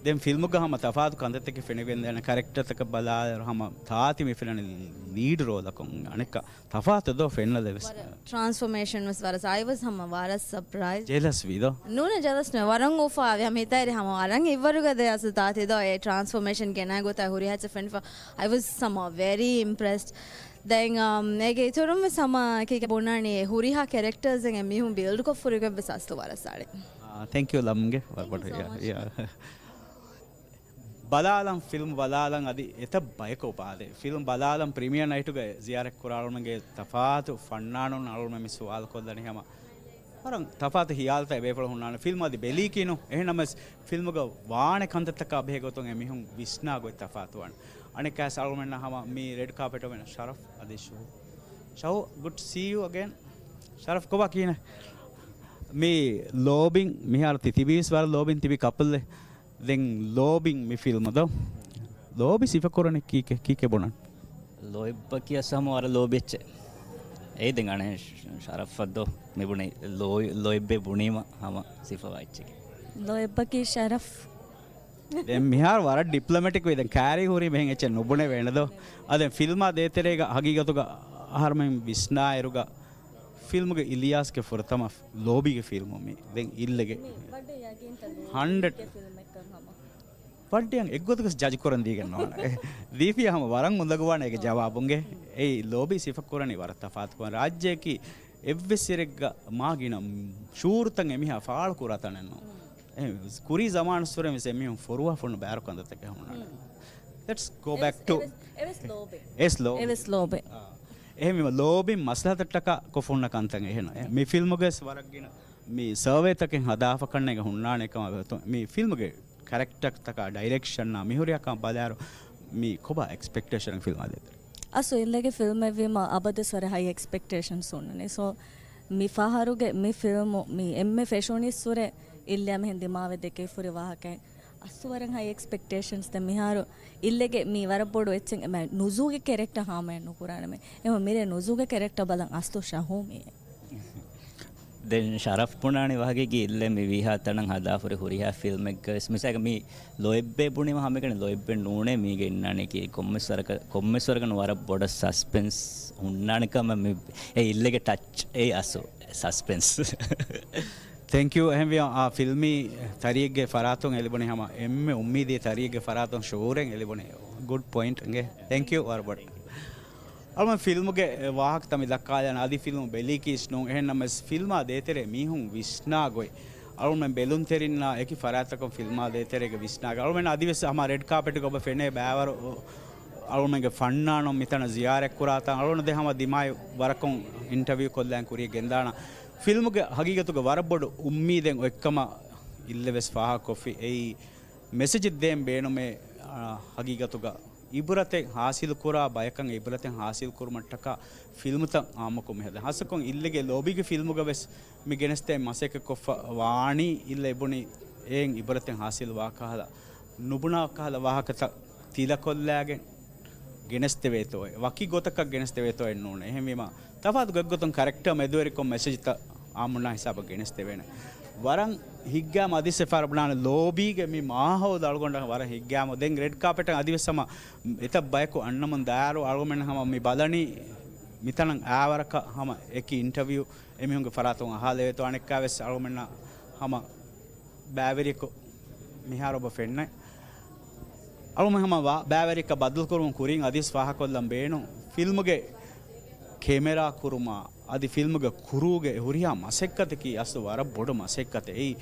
ދެން ފިލްމުގަ ހަމަ ތަފާތު ކަންތައްތަކެއް ފެނިގެންދޭނެ. ކެރެކްޓަރތަކަށް ބަލާއިރު ހަމަ ތާތި މި ފިލަނި ލީޑް ރޯލަކުން އަނެއްކާ ތަފާތު ދޯ ފެންނަލެވެސް. ޓްރާންސްފޮމޭޝަން ވެސް ވަރަށް އައި ވަސް ހަމަ ވަރަށް ސަޕްރައިޒް. ޖެލަސް ވީ ދޯ؟ ނޫނެ ޖެލަސް ނުވެ ވަރަށް އުފާވި ހަމަ ހިތައިރި ހަމަ އަރަން އިއްވަރުގަ ދޭ އަސް ތާތި ދޯ އެ ޓްރާންސްފޮމޭޝަން ގެނައި ގޮތަށް ހުރިހާ އެއްޗެއް ފެންފަ. އައި ވަސް ހަމަ ވެރީ އިމްޕްރެސްޑް. ދެން އަމް، އޭގެ އިތުރުން ވެސް ހަމަ ކީކޭ ބުނާނީ ހުރިހާ ކެރެކްޓަރސް އެނގެ މީހުން ބިލްޑް ކޮށް ފުރިގެން ވެސް އަސްލު ވަރަށް ސާޅި. ތެންކް ޔޫ ލަމްގެ ވަރަށް ބޮޑަށް. ބަލާލަން، ފިލްމް ބަލާލަން އަދި އެތައް ބަޔަކު ބާދެ. ފިލްމް ބަލާލަން ޕްރިމިއާ ނައިޓުގައި ޒިޔާރަތް ކުރާ އަޅުމެންގެ ތަފާތު ފަންނާނުން އަޅުމެން މި ސުވާލު ކޮށްލަނީ ހަމަ ވަރަށް ތަފާތު ހިޔާލުތައް ބޭފުޅުން ހުންނާނެ. ފިލްމް އަދި ބެލީކީނު. އެހެންނަމަވެސް ފިލްމުގަ ވާނެ ކަންތައްތަކާ ބެހޭ ގޮތުން އެ މީހުން ވިސްނާ ގޮތް ތަފާތުވާނެ. އަނެއްކާސް އަޅުމެންނަށް ހަމަ މި ރެޑް ކާޕެޓް އޮވެން ޝަރަފް އަދި ޝަހޫ. ޝަހޫ، ގުޑް ސީ ޔޫ އަގޭން. ޝަރަފް ކޮބާ ކިހިނެއް؟ މި ލޯބިން މިހާރު ތި ތިބީސް ވަރަށް ލޯބިން ތިބި ކަޕްލެއް. ދެން ލޯބިން މި ފިލްމު ދޯ؟ ލޯބި ސިފަކުރަނީ ކީކޭ، ކީކޭ ބުނަން؟ ލޯތްބަކީ އަސް ހަމަ ވަރަށް ލޯބި އެއްޗެއް. އެއީ ދެން އަނެއް ޝަ-، ޝަރަފަށް ދޯ މިބުނީ؟ ލޯ-، ލޯތްބޭ ބުނީމަ ހަމަ ސިފަވާ އެއްޗެކޭ. ލޯތްބަކީ ޝަރަފް. ދެން މިހާރު ވަރަށް ޑިޕްލޮމެޓިކް ވީ. ދެން ކާރީ ހުރީ މިހެން އެއްޗެއް ނުބުނެވޭނެ ދޯ؟ އަ، ދެން ފިލްމާ ދޭތެރޭގަ ހަގީގަތުގަ އަހަރުމެން ވިސްނާއިރުގަ ފިލްމުގެ އިލްޔާސްގެ ފުރަތަމަ ލޯބީގެ ފިލްމު މީ. ދެން އިއްލެގެ. ހަންޑްރެޑް. ވައްޑިއަން އެއްގޮތަކަސް ޖަޖް ކުރަން ދީގެން ނޯންނަ. ދީފިޔާ ހަމަ ވަރަށް އުނދަގޫވާނެ އޭގެ ޖަވާބުންގެ. އެއީ ލޯބީ ސިފަ ކުރަނީ ވަރަށް ތަފާތުކޮށް. ރާއްޖެއަކީ އެއްވެސް އިރެއްގަ މާ ގިނަ ޝޫރުތައް އެމީހާ ފާޅު ކުރާ ތަނެއް ނޫން. އެ ކުރީ ޒަމާނުއްސުރެ ވެސް އެމީހުން ފޮރުވާފަ ހުންނަ ބައިވަރު ކަންތައްތަކެއް ހުންނާނެ. ލެޓްސް ގޯ ބެކް ޓު. އެވެސް ލޯބި. އެވެސް ލޯބި. އެވެސް ލޯބި. އާ. އެހެންވީމަ ލޯބިން މަސްލަހަތަށްޓަކާ ކޮށް ހުންނަ ކަންތައް އެހެން. މި ފިލްމުގައި ވަރަށް ގިނަ މި ސަރވޭތަކެއް ހަދާފަ ކަންނޭގެ ހުންނާނެ ކަމަށް ވެތު. މި ފިލްމުގެ ކެރެކްޓަރތަކާ ޑައިރެކްޝަންއާ މިހުރިހާ ކަމަށް ބަލާއިރު މި ކޮބާ އެކްސްޕެކްޓޭޝަން ފިލްމާ ދޭތެރޭ؟ އަސް އިއްލެގެ ފިލްމެއްވީމަ އަބަދުވެސް ވަރަށް ހައި އެކްސްޕެކްޓޭޝަންސް ހުންނަނީ. ސޯ މި ފަހަރުގެ މި ފިލްމު މި އެންމެ ފެށުނީއްސުރެ އިއްލެއަށް މިހެން ދިމާވެ ދެކެވިފަ ހުރި ވާހަކައެއް. އަސް ވަރަށް ހައި އެކްސްޕެކްޓޭޝަންސް. ދެން މިހާރު އިއްލެގެ މީ ވަރަށް ބޮޑު އެއްޗެއް އެމަ ނުޒޫގެ ކެރެކްޓަރ ހާމަޔަށް ނުކުރާނަމޭ. އެމަ މިރޭ ނުޒޫގެ ކެރެކްޓަރ ބަލަން އަސްލު ޝަހޫ މީ. ދެން ޝަރަފް ބުނާނީ ވަހަކީ އިއްލެ މި ވީހާ ތަނަށް ހަދާފަ ހުރި ހުރިހާ ފިލްމެއްގަވެސް މިސާލަކަށް މި ލޯތްބޭ ބުނީމަ ހަމައެކަނި ލޯތްބެއް ނޫނޭ މީގެ އިންނާނީކީ ކޮންމެސް ވަރަކަށް، ކޮންމެސް ވަރަކަށް ވަރަށް ބޮޑަށް ސަސްޕެންސް ހުންނާނެ ކަމަށް މި އެ އިއްލެގެ ޓަޗް އެ އަސްލު ސަސްޕެންސް. ތެންކް ޔޫ. އެހެންވިޔަ އާ ފިލްމީ ތަރިއެއްގެ ފަރާތުން އެ ލިބުނީ ހަމަ އެންމެ އުއްމީދީ ތަރިއެއްގެ ފަރާތުން ޝުއޫރެއް އެ ލިބުނީ. ގުޑް ޕޮއިންޓް އިނގޭ. ތެންކް ޔޫ ވަރަށް ބޮޑަށް. އަޅުމެން ފިލްމުގެ ވާހަކަތައް މި ދައްކާލާނެ އަދި ފިލްމު ބެލީކީސް ނޫން. އެހެންނަމަވެސް ފިލްމާ ދޭތެރޭ މީހުން ވިސްނާ ގޮތް. އަޅުމެން ބެލުންތެރިންނާ އެކި ފަރާތްތަކުން ފިލްމާ ދޭތެރޭގެ ވިސްނާގެ. އަޅުމެން އަދިވެސް ހަމަ ރެޑް ކާޕެޓްގަ އޮބަ ފެނޭ ބައިވަރު އަޅުމެންގެ ފަންނާނުން މިތަނަށް ޒިޔާރަތް ކުރާތަން އަޅުން ދެ ހަމަ ދިމާއި ވަރަކުން އިންޓަވިއު ކޮށްލަން ކުރިޔަށް ގެންދާނަ. ފިލްމުގެ ހަގީގަތުގަ ވަރަށް ބޮޑު އުއްމީދެއް އޮތްކަމަށް އިއްލެވެސް ފާހަގަކޮށްފި. އެއީ މެސެޖެއް ދޭން ބޭނުމޭ، އާ، ހަގީގަތުގަ އިބުރަތެއް ހާސިލުކުރާ ބަޔަކަށް އިބުރަތެއް ހާސިލުކުރުމަށްޓަކާ ފިލްމުތައް އާއްމުކޮށް މިހަދަ. ހާއްސަކޮށް އިއްލެގެ ލޯބީގެ ފިލްމުގަވެސް މި ގެނެސްދޭން މަސައްކަތްކޮށްފަ ވާނީ އިއްލެ އެބުނީ އެއިން އިބުރަތެއް ހާސިލުވާ ކަހަލަ، ނުބުނާ ކަހަލަ ވާހަކަތައް ތިލަކޮށްލާގެން ގެނެސްދެވޭތޯއެ، ވަކި ގޮތަކަށް ގެނެސްދެވޭތޯއެއް ނޫނޭ. އެހެންވީމަ، ތަފާތު ގޮތްގޮތުން ކަރެކްޓަރ މެދުވެރިކޮށް މެސެޖްތައް އާއްމުންނާ ހިސާބަށް ގެނެސްދެވޭނެ. ވަރަށް ހިތްގައިމު އަދިސް އެފާރަ ބުނާނެ ލޯބީގެ މި މާހައުލު އަޅުގަނޑަށް ވަރަށް ހިތްގައިމު. ދެން ރެޑް ކާޕެޓަށް އަދިވެސް ހަމަ އެތައް ބަޔަކު އަންނަމުން ދާއިރު އަޅުގަނޑު ހަމަ މި ބަލަނީ މިތަނަށް އާވަރަކަށް ހަމަ އެކި އިންޓަވިއު އެމީހުންގެ ފަރާތުން އަހާލެވޭތޯ އަނެއްކާވެސް އަޅުގަނޑަށް ހަމަ ބައިވެރިޔަކު މިހާރު އޮބަ ފެންނަ. އަޅުމެން ހަމަ ވާ-، ބައިވެރިޔަކަށް ބަދަލުކުރުމުން ކުރިން އަދިސް ފާހަކޮށްލަން ބޭނުން. ފިލްމުގެ ކެމެރާ ކުރުމާ، އަދި ފިލްމުގެ ކުރޫގެ ހުރިހާ މަސައްކަތަކީ އަސްލު ވަރަށް ބޮޑު މަސައްކަތެއް. އެއީ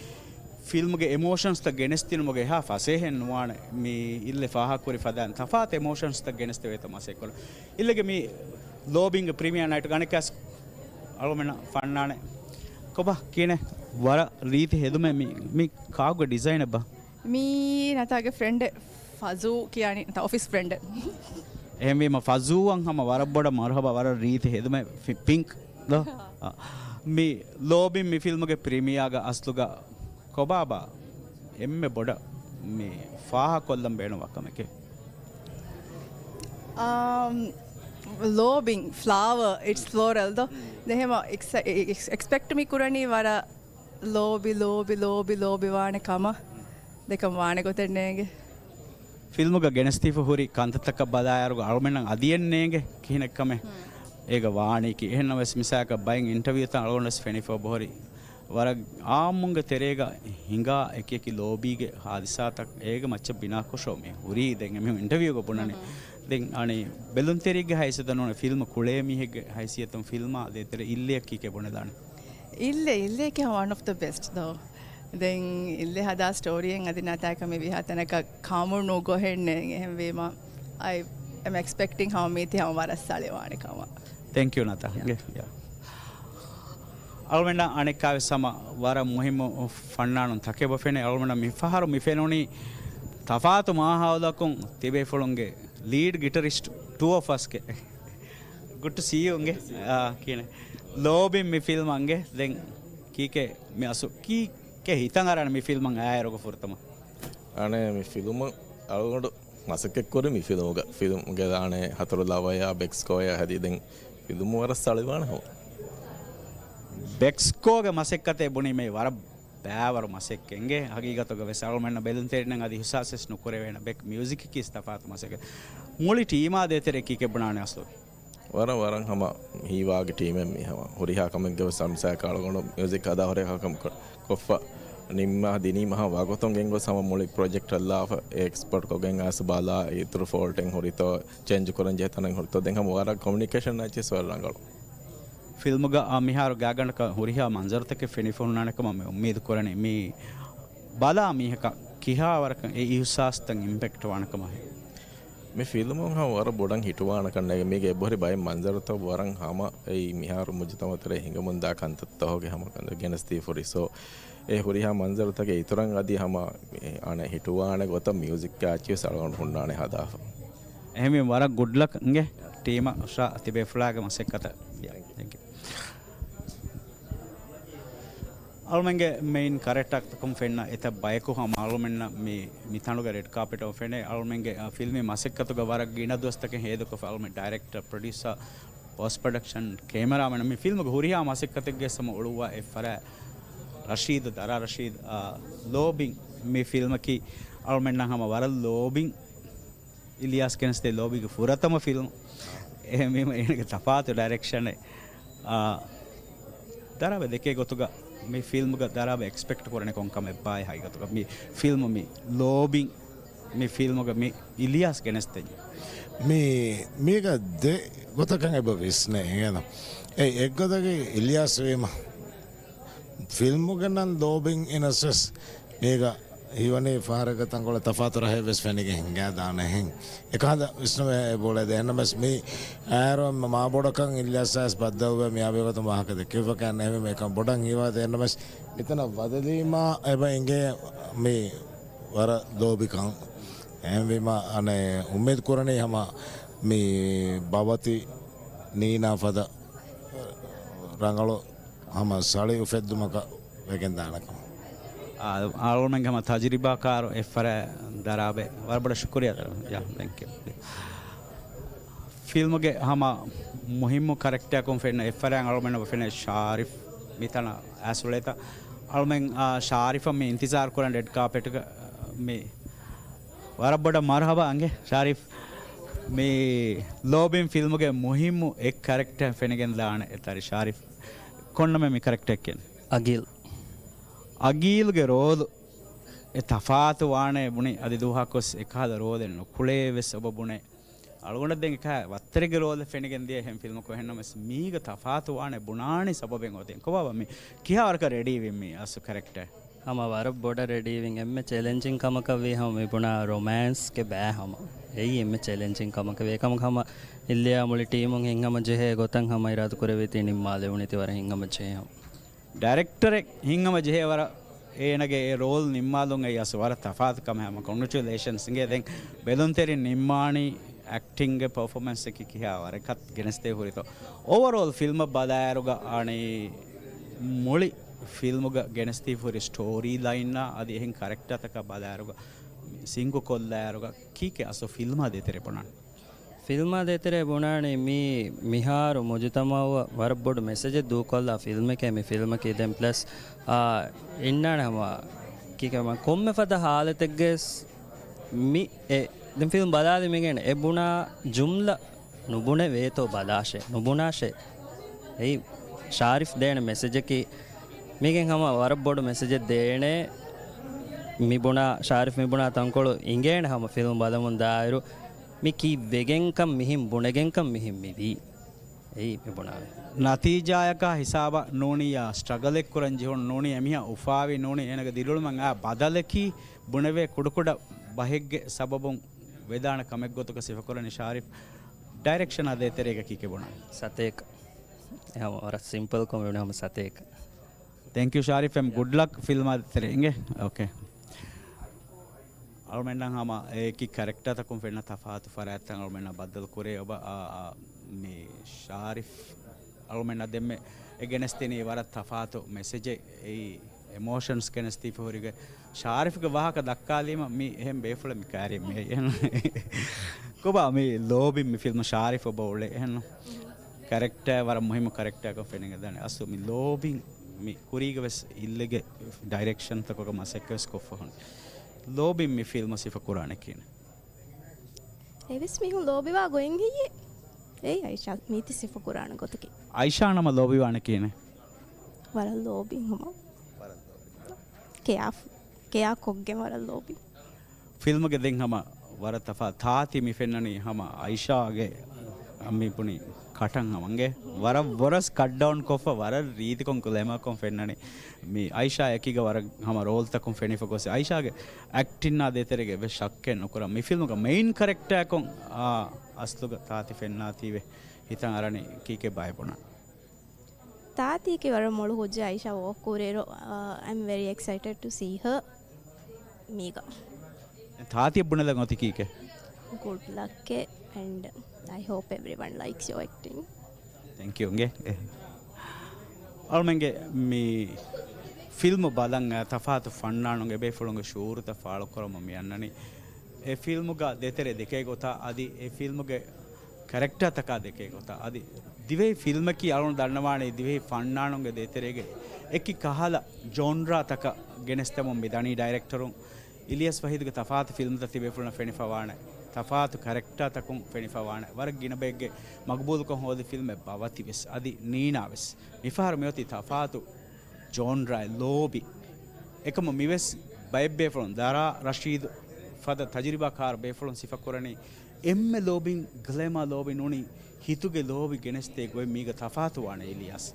ފިލްމުގެ އެމޯޝަންސްތައް ގެނެސްދިނުމުގެ އެހާ ފަސޭހައެއް ނުވާނެ. މި އިއްލެ ފާހަކުރި ފަދައިން ތަފާތު އެމޯޝަންސްތައް ގެނެސްދެވޭތޯ މަސައްކަތްކޮށް. އިއްލެގެ މި ލޯބިންގ ޕްރިމިއާ ނައިޓް ގަނެކަސް އަޅުމެންނަށް ފަންނާނެ. ކޮބާ ކިހިނެއް ވަރަށް ރީތި ހެދުމެއް މި، މި ކާގު ޑިޒައިނެއް ބާ؟ މީ ނަތާގެ ފްރެންޑެއް ފަޒޫ ކިޔާނީ ނަތާ އޮފީސް ފްރެންޑެއް. އެހެންވީމަ ފަޒޫއަށް ހަމަ ވަރަށް ބޮޑަށް މަރުހަބާ ވަރަށް ރީތި ހެދުމެއް ފި-، ޕިންކް ދޯ؟ އާ. މި ލޯބިން މި ފިލްމުގެ ޕްރިމިއާގަ އަސްލުގަ ކޮބާބާ އެންމެ ބޮޑަށް މި ފާހަކޮށްލަން ބޭނުންވާ ކަމެކޭ؟ އާ، ލޯބިން، ފްލާވަރ، އިޓްސް ޕްލޫރަލް ދޯ؟ ދެހެމަ އެކްސ-، އެ-، އެ-، އެކްސްޕެކްޓް މި ކުރަނީ ވަރަށް ލޯބި، ލޯބި، ލޯބި، ލޯބިވާނެ ކަމަށް. ދެކަން ވާނެ ގޮތެއް ނޭނގެ. ފިލްމުގަ ގެނެސްދީފަ ހުރި ކަންތައްތަކަށް ބަލާއިރުގަ އަޅުމެންނަށް އަދިއެއް ނޭނގެ ކިހިނެއްކަމެއް އޭގަ ވާނީކީ. އެހެންނަމަވެސް މިސާލަކަށް ބައެއް އިންޓަވިއުތައް އަޅުގަނޑަސް ފެނިފަ އޮބަހުރި ވަރަށް އާއްމުންގެ ތެރޭގަ ހިނގާ އެކިއެކި ލޯބީގެ ހާދިސާތައް އޭގެ މައްޗަށް ބިނާކޮށޯ މި ހުރީ. ދެން އެމީހުން އިންޓަވިއުގަ ބުނަނީ. ދެން އަނެއް ބެލުންތެރިއެއްގެ ހައިސިއްޔަތުން ނޫން ފިލްމު ކުޅޭ މީހެއްގެ ހައިސިއްޔަތުން ފިލްމާ ދޭތެރޭ އިއްލެއަކީ ކޭ ބުނެލާނެ؟ އިއްލެ، އިއްލެއަކީ ވަން އޮފް ދަ ބެސްޓް ދޯ. ދެން އިއްލެ ހަދާ ސްޓޯރީއެއް އަދި ނަތާކަމެއް ވިހާ ތަނަކަށް ކާމުން ނޫގޮހެއްނެ. އެހެންވީމަ އައި އެމް އެކްސްޕެކްޓިން ހަމަ މީތި ހަމަ ވަރަށް ސަޅިވާނެ ކަމަށް. ތެންކް ޔޫ ނަތާ. ޔާ. ޔާ. އަޅުމެންނަށް އަނެއްކާވެސް ހަމަ ވަރަށް މުހިއްމު ފަންނާނުން ތަކެއް އޮފެނެ. އަޅުމެންނަށް މިފަހަރު މި ފެނުނީ ތަފާތު މާހައުލަކުން ތިބޭފުޅުންގެ ލީޑް ގިޓަރިސްޓް ޓޫ އޮފް އަސްގެ ގުޑް ޓު ސީ ޔޫ އިނގޭ. އާ، ކިޔަނެ. ލޯބިން މި ފިލްމަށް އިނގޭ. ދެން ކީކޭ މި އަސްލު ކީކޭ ހިތަށް އަރާނެ މި ފިލްމަށް އައިއިރުގަ ފުރަތަމަ؟ އަނެއް މި ފިލްމު އަޅުގަނޑު މަސައްކަތްކުރި މި ފިލްމުގަ. ފިލްމުގެ ދާނެ ހަތަރު ލަވަޔާ ބެކްސްކޯޔާ ހަދި ދެން ފިލްމު ވަރަށް ސަޅިވާނެ ހަމަ. ބެކްސްކޯގެ މަސައްކަތޭ ބުނީމޭ ވަރަށް ބައިވަރު މަސައްކަތް އިނގޭ. ހަގީގަތުގަ ވެސް އަޅުމެންނަށް ބެލުންތެރިންނަށް އަދި އިހުސާސް ވެސް ނުކުރެވޭނެ. ބެކް މިއުޒިކަކީ ތަފާތު މަސައްކަތް. މުޅި ޓީމާ ދޭތެރޭ ކީކޭ ބުނާނެ އަސްލު؟ ވަރަށް، ވަރަށް ހަމަ ހީވާގި ޓީމެއް މީ ހަމަ. ހުރިހާ ކަމެއްގެ ވެސް މިސާލަކަށް އަޅުގަނޑު މިއުޒިކް ހަދާ ހުރިހާ ކަމެއް ކޮ-، ކޮށްފަ ނިންމާ ދިނީމަ ހަމަ ވަގުތުން ގެންގޮސް ހަމަ މުޅި ޕްރޮޖެކްޓް ހައްލާފަ އެކްސްޕަރޓް ކޮށްގެން އައިސް ބަލާ އިތުރު ފޯލްޓެއް ހުރިތޯ ޗެންޖް ކުރަން ޖެހޭ ތަނެއް ހުރިތޯ ދެން ހަމަ ވަރަށް ކޮމިއުނިކޭޝަން އައިޗިސް ވަރަށް ރަނގަޅު. ފިލްމުގަ، އާ، މިހާރު ގާގަނޑަކަށް ހުރިހާ މަންޒަރުތަކެއް ފެނިފަ ހުންނާނެ ކަމަށް މި އުއްމީދު ކުރަނީ. މި ބަލާ މީހަކަށް ކިހާވަރަކަށް އެ އިހުސާސްތައް އިމްޕެކްޓް ވާނެ ކަމަށް. މި ފިލްމުން ހަމަ ވަރަށް ބޮޑަށް ހިޓުވާނެކަން ނޭނގެ. މީގެ އެއްބަހުރި ބައެއް މަންޒަރުތައް ވަރަށް ހަމަ އެއީ މިހާރު މުޖުތަމައު ތެރޭ ހިނގަމުންދާ ކަންތައްތަކުގެ ހަމަ ގެނެސްދީފަ ހުރި. ސޯ، އެ ހުރިހާ މަންޒަރުތަކެއް އިތުރަށް އަދި ހަމަ އަނެއް ހިޓުވާނެ ގޮތަށް މިއުޒިކް އައިޗިސް އަޅުގަނޑު ހުންނާނެ ހަދާފަ. އެހެންވީމަ ވަރަށް ގުޑް ލަކް އިނގޭ ޓީމަށް އަށާ ތިބޭފުޅާގެ މަސައްކަތަށް. ތެންކް ޔޫ. އަޅުމެންގެ މެއިން ކަރެކްޓަރުތަކުން ފެންނަ އެތައް ބަޔަކު ހަމަ އަޅުމެންނަށް މި، މި ތަނުގަ ރެޑް ކާޕެޓް އޮފެނޭ. އަޅުމެންގެ، އަ، ފިލްމީ މަސައްކަތުގަ ވަރަށް ގިނަ ދުވަސްތަކެއް ހޭދަކޮށްފަ އަޅުމެން ޑައިރެކްޓަރ، ޕްރޮޑިއުސަރ، ޕޯސްޓް ޕްރޮޑަކްޝަން، ކޭމެރާމެން މި ފިލްމުގެ ހުރިހާ މަސައްކަތެއްގެ ހަމަ އުޅުއްވާ އެއްފަރާތް ރަޝީދު، ދަރާ ރަޝީދު، އާ، ލޯބިން މި ފިލްމަކީ އަޅުމެންނަށް ހަމަ ވަރަށް ލޯބިން އިލްޔާސް ގެނެސްދޭ ލޯބީގެ ފުރަތަމަ ފިލްމް. އެހެންވީމަ އޭނަގެ ތަފާތު ޑައިރެކްޝަނެއް، އާ، ދަރާބެ ދެކޭ ގޮތުގަ މި ފިލްމުގަ ދަރާބެ އެކްސްޕެކްޓް ކުރަނީ ކޮން ކަމެއްބާއޭ ހަގީގަތުގަ މި ފިލްމު މި ލޯބިން މި ފިލްމުގަ މި އިލްޔާސް ގެނެސްދެނީ. މި، މީގަ ދެ ގޮތަކަށް އެބަ ވިސްނޭ އިނގޭތަ؟ އެ އެއްގޮތަކީ އިލްޔާސް ވީމަ ފިލްމުގެ ނަން ލޯބިން އިނަސްވެސް މީގަ ހީވަނީ ފަހަރެއްގަ ތަންކޮޅެއް ތަފާތު ރަހެއް ވެސް ފެނިގެން ހިނގާ ދާނެހެން. އެކަހަލަ ވިސްނުމެއް ބޮޅައެދެ. އެހެންނަމަވެސް މީ އައިރު މާބޮޑަކަށް އިލްޔާސް އައިސް ބައްދަލުވެ މިއާ ބެގޮތުން ވާހަކަ ދެއްކެވިފަކަށް ނޭވެ މިކަން ބޮޑަށް ހީވާ ދެ. އެހެންނަމަވެސް މިތަނަށް ވަދެލީމާ އެބަ އިނގޭ މި ވަރަށް ލޯބިކަން. އެހެންވީމާ އަނެއް އުއްމީދު ކުރަނީ ހަމަ މި ބަވަތި ނީނާ ފަދަ ރަނގަޅު ހަމަ ސަޅި އުފެއްދުމަކަށް ވެގެން ދާނެ ކަމަށް. އާ، އަޅުގަނޑުމެންގެ ހަމަ ތަޖުރިބާކާރު އެއްފަރާތް ދަރާބެ ވަރަށް ބޮޑަށް ޝުކުރިއްޔާ ދަރާބެ. ޔާ، ތެންކް ޔޫ. ފިލްމުގެ ހަމަ މުހިއްމު ކަރެކްޓަރަކުން ފެންނަ އެއްފަރާތް އަޅުގަނޑުމެންނަށް އެބަ ފެނޭ ޝާރިފް މިތަނަށް އައިސް އުޅޭތަ؟ އަޅުމެން، އާ، ޝާރިފަށް މި އިންތިޒާރު ކުރަން ރެޑް ކާޕެޓްގަ މި ވަރަށް ބޮޑަށް މަރުހަބާ އިނގޭ ޝާރިފް. މި ލޯބިން ފިލްމުގެ މުހިއްމު އެއް ކަރެކްޓަރެއް ފެނިގެން ދާނެ އެތާރި ޝާރިފް. ކޮންނަމެ މި ކަރެކްޓަރެއް ކިޔަނީ؟ އަގީލް. އަގީލްގެ ރޯލު އެ ތަފާތު ވާނެ ބުނި އަދި ދުވަހަކުވެސް އެކަހަލަ ރޯލެއް ނުކުޅޭ ވެސް އޮބަ ބުނޭ. އަޅުގަނޑަށް ދެން އެކަހަލަ ވައްތަރެއްގެ ރޯލެއް ފެނިގެން ދިޔަ އެހެން ފިލްމަކު އެހެންނަމަވެސް މީގަ ތަފާތު ވާނެ ބުނާނީ ސަބަބެއް އޮތީ. ކޮބާ މި ކިހާވަރަކަށް ރެޑީވީ މި އަސްލު ކަރެކްޓަރ؟ ހަމަ ވަރަށް ބޮޑަށް ރެޑީވިން އެންމެ ޗެލެންޖިން ކަމަކަށް ވީ ހަމަ މި ބުނާ ރޮމޭންސްގެ ބައި ހަމަ. އެއީ އެންމެ ޗެލެންޖިން ކަމަކަށް ވޭ. އެކަމަކު ހަމަ އިއްލިޔާ މުޅި ޓީމުން ހިތްހަމަޖެހޭ ގޮތަށް ހަމަ އިރާދަކުރެއްވީތީ ނިންމާލެވުނީތީ ވަރަށް ހިތްހަމަޖެހޭ ހަމަ. ޑައިރެކްޓަރެއް ހިތްހަމަޖެހޭ ވަރަށް އޭނަގެ އެ ރޯލް ނިންމާލުން އެއީ އަސްލު ވަރަށް ތަފާތު ކަމެއް ހަމަ. ކޮންގްރެޗުލޭޝަންސް އިނގޭ. ދެން ބެލުންތެރިން ނިންމާނީ އެކްޓިންގެ ޕަރފޯމެންސްއަކީ ކިހާ ވަރަކަށް ގެނެސްދޭ ހުރިތޯ. އޯވަރޯލް ފިލްމަށް ބަލާއިރުގަ އަނީ މުޅި ފިލްމުގަ ގެނެސްދީފަ ހުރި ސްޓޯރީ ލައިންއާ އަދި އެހެން ކަރެކްޓާތަކާ ބަލާއިރުގަ ސިންގު ކޮށްލާއިރުގަ ކީކޭ އަސްލު ފިލްމާ ދޭތެރޭ ބުނާނީ؟ ފިލްމާ ދޭތެރޭ ބުނާނީ މީ މިހާރު މުޖުތަމައުއަށް ވަރަށް ބޮޑު މެސެޖެއް ދޫކޮށްލާ ފިލްމެކޭ މި ފިލްމަކީ. ދެން ޕްލަސް، އާ، އިންނާނެ ހަމަ ކިކަމަ ކޮންމެ ފަދަ ހާލަތެއްގަސް މި އެ ދެން ފިލްމް ބަލާލި މިގެން އެ ބުނާ ޖުމްލަ ނުބުނެ ވޭތޯ ބަލާށޭ، ނުބުނާށޭ. އެއީ ޝާރިފް ދޭނެ މެސެޖަކީ މީގެން ހަމަ ވަރަށް ބޮޑު މެސެޖެއް ދޭނެ. މި ބުނާ، ޝާރިފް މި ބުނާ ތަންކޮޅު އިނގޭނެ ހަމަ ފިލްމް ބަލަމުން ދާއިރު. މި ކީއްވެގެންކަން މިހިން ބުނެގެންކަން މިހިން މިވީ. އެއީ މި ބުނާ. ނަތީޖާޔަކާ ހިސާބަށް ނޫނިއްޔާ ސްޓްރަގަލެއް ކުރަން ޖެހުނު ނޫނީ އެމީހާ އުފާވި ނޫނީ އޭނަގެ ދިރިއުޅުމަށް އާ ބަދަލަކީ ބުނެވޭ ކުޑަކުޑަ ބަހެއްގެ ސަބަބުން ވެދާނެ ކަމެއްގޮތުގަ ސިފަކުރަނީ ޝާރިފް. ޑައިރެކްޝަނާ ދޭތެރޭގަ ކީކޭ ބުނާ؟ ސަތޭކަ. އެހަމަ ވަރަށް ސިމްޕަލް ކޮން ވެވުނީ ހަމަ ސަތޭކަ. ތެންކް ޔޫ ޝާރިފް އެމް ގުޑް ލަކް ފިލްމާ ދޭތެރޭ އިނގޭ. އޯކޭ. އަޅުމެންނަށް ހަމަ އެކި ކެރެކްޓާތަކުން ފެންނަ ތަފާތު ފަރާތްތައް އަޅުމެންނަށް ބައްދަލު ކުރޭ އޮބަ، އާ، އާ، މި ޝާރިފް އަޅުމެންނަށް ދެންމެ އެ ގެނެސްދިނީ ވަރަށް ތަފާތު މެސެޖެއް. އެއީ އެމޯޝަންސް ގެނެސްދީފަ ހުރިގެ ޝާރިފްގެ ވާހަކަ ދައްކާލީމަ މި އެހެން ބޭފުޅެއް މި ކާރި މި ކޮބާ މި ލޯބިން މި ފިލްމު ޝާރިފް އޮބަ އުޅޭ އެހެން ކެރެކްޓާ ވަރަށް މުހިއްމު ކެރެކްޓާކަން ފެނިގެން ދާނެ. އަސްލު މި ލޯބިން މި ކުރީގަ ވެސް އިއްލެގެ ޑައިރެކްޝަންތަކުގަ މަސައްކަތް ވެސް ކޮށްފަ ހުން. ލޯބިން މި ފިލްމު ސިފަ ކުރާނެ ކިހިނެއް؟ އެވެސް މީހުން ލޯބިވާ ގޮތް ހެއްޔޭ؟ އެއީ އައިޝާ މީތި ސިފަ ކުރާނެ ގޮތަކީ. އައިޝާ ނަމަ ލޯބިވާނެ ކިހިނެއް؟ ވަރަށް ލޯބިން ހަމަ. ކެޔާ، ކެޔާ ކޮށްގެން ވަރަށް ލޯބިން. ފިލްމުގެ ދެން ހަމަ ވަރަށް ތަފާ ތާތި މި ފެންނަނީ ހަމަ އައިޝާގެ މި ބުނި ކަޓަން ހަމަނގެ ވަރަށް ވޮރަސް ކަޓް ޑައުން ކޮށްފަ ވަރަށް ރީތިކޮން ގްލެމާކޮން ފެންނަނީ. މި އައިޝާ އެކީގަ ވަރަށް ހަމަ ރޯލްތަކުން ފެނިފަ ގޮސް އައިޝާގެ އެކްޓިންއާ ދޭތެރޭގެ އެއްވެސް ޝައްކެއް ނުކުރަން. މި ފިލްމުގަ މެއިން ކެރެކްޓާކޮން އާ އަސްލުގަ ތާތި ފެންނާތީވެ ހިތަށް އަރަނީ ކީކޭ ބައެއް ބުނާ. ތާތީކީ ވަރަށް މޮޅު ހުއްޖަ އައިޝާ ވޯކް ކުރިއިރު، އާ، I'm very excited to see her މީގަ. ތާތި ބުނެލަން އޮތީ ކީކޭ؟ ގުޑް ލަކް and I hope everyone likes your acting. ތެންކް ޔޫ އިނގޭ. އަޅުމެންގެ މި ފިލްމު ބަލަން ތަފާތު ފަންނާނުން އެބޭފުޅުންގެ ޝުއޫރުތައް ފާޅުކުރަމުން މި އަންނަނީ. އެ ފިލްމުގަ ދޭތެރޭ ދެކޭ ގޮތާ އަދި އެ ފިލްމުގެ ކެރެކްޓާތަކާ ދެކޭ ގޮތާ އަދި ދިވެހި ފިލްމަކީ އަޅުން ދަންނަވާނީ ދިވެހި ފަންނާނުންގެ ދޭތެރޭގެ އެކި ކަހަލަ ޖޯންރާތަކަށް ގެނެސްދެމުން މި ދަނީ. ޑައިރެކްޓަރުން އިލްޔާސް ވަހީދުގެ ތަފާތު ފިލްމުތައް ތިބޭފުޅުންނަށް ފެނިފަވާނެ. ތަފާތު ކެރެކްޓާތަކުން ފެނިފަވާނެ. ވަރަށް ގިނަ ބައެއްގެ މަގުބޫލުކޮށް ހޯދި ފިލްމެއް ބަވަތި ވެސް. އަދި ނީނާ ވެސް. މިފަހަރު މިއޮތީ ތަފާތު ޖޯންރާއެއް ލޯބި. އެކަމު މިވެސް ބައެއް ބޭފުޅުން ދަރާ ރަޝީދު ފަދަ ތަޖުރިބާކާރު ބޭފުޅުން ސިފަކުރަނީ އެންމެ ލޯބިން ގްލެމާ ލޯބި ނޫނީ ހިތުގެ ލޯބި ގެނެސްދޭ ގޮތް މީގަ ތަފާތުވާނެ އިލްޔާސް.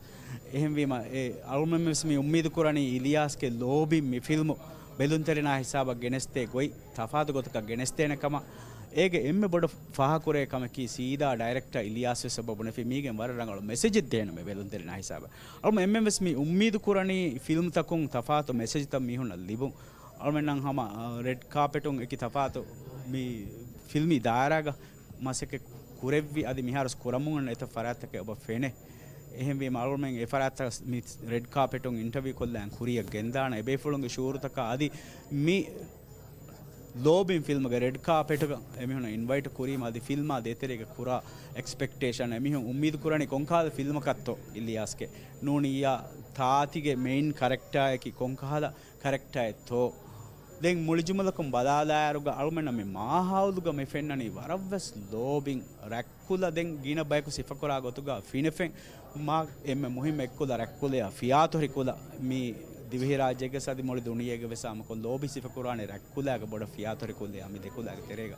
އެހެންވީމަ އެ އަޅުމެންވެސް މި އުއްމީދު ކުރަނީ އިލްޔާސްގެ ލޯބިން މި ފިލްމު ބެލުންތެރިނާ ހިސާބަށް ގެނެސްދޭ ގޮތް ތަފާތު ގޮތަކަށް ގެނެސްދޭނެ ކަމަށް. އޭގެ އެންމެ ބޮޑަށް ފާހަގަކުރޭ ކަމަކީ ސީދާ ޑައިރެކްޓަރ އިލްޔާސް ވެސް އެބަ ބުނެފި މީގެން ވަރަށް ރަނގަޅު މެސެޖެއް ދޭނަމޭ ބެލުންތެރިނާ ހިސާބަށް. އަޅުމެން އެންމެންވެސް މި އުއްމީދު ކުރަނީ ފިލްމްތަކުން ތަފާތު މެސެޖްތައް މީހުންނަށް ލިބުން. އަޅުމެންނަށް ހަމަ، އަ، ރެޑް ކާޕެޓުން އެކި ތަފާތު މި ފިލްމީ ދާއިރާގަ މަސައްކަތް ކުރެއްވި އަދި މިހާރުވެސް ކުރަމުން އޮންނަ އެތައް ފަރާތްތަކެއް އެބަ ފެނޭ. އެހެންވީމަ އަޅުމެން އެ ފަރާތްތައް މި ރެޑް ކާޕެޓުން އިންޓަވިއު ކޮށްލާން ކުރިއަށް ގެންދާނަ އެބޭފުޅުންގެ ޝުއޫރުތަކާ އަދި މި ލޯބިން ފިލްމުގެ ރެޑް ކާޕެޓުގަ އެމީހުންނަށް އިންވައިޓް ކުރީމަ އަދި ފިލްމާ ދޭތެރޭގަ ކުރާ އެކްސްޕެކްޓޭޝަން އެމީހުން އުއްމީދު ކުރަނީ ކޮންކަހަލަ ފިލްމަކަށްތޯ އިލްޔާސްގެ ނޫނިއްޔާ ތާތިގެ މެއިން ކަރެކްޓާއަކީ ކޮންކަހަލަ ކަރެކްޓާއެއްތޯ؟ ދެން މުޅިޖުމުލަކުން ބަލާލާއިރުގަ އަޅުމެންނަށް މި މާހައުލުގަ މި ފެންނަނީ ވަރަށްވެސް ލޯބިން ރަތްކުލަ. ދެން ގިނަ ބަޔަކު ސިފަކުރާ ގޮތުގަ ފިނެފެން މާ އެންމެ މުހިއްމު އެއްކުލަ ރަތްކުލަޔާ ފިޔާތޮށި ކުލަ މި ދިވެހިރާއްޖޭގެ ސަ އަދި މުޅި ދުނިޔޭގެ ވެސް އާއްމުކޮށް ލޯބި ސިފަކުރާނެ ރަތްކުލައިގެ ބޮޑަށް ފިޔާތޮށި ކުލަޔާ މި ދެކުލައިގެ ތެރޭގަ.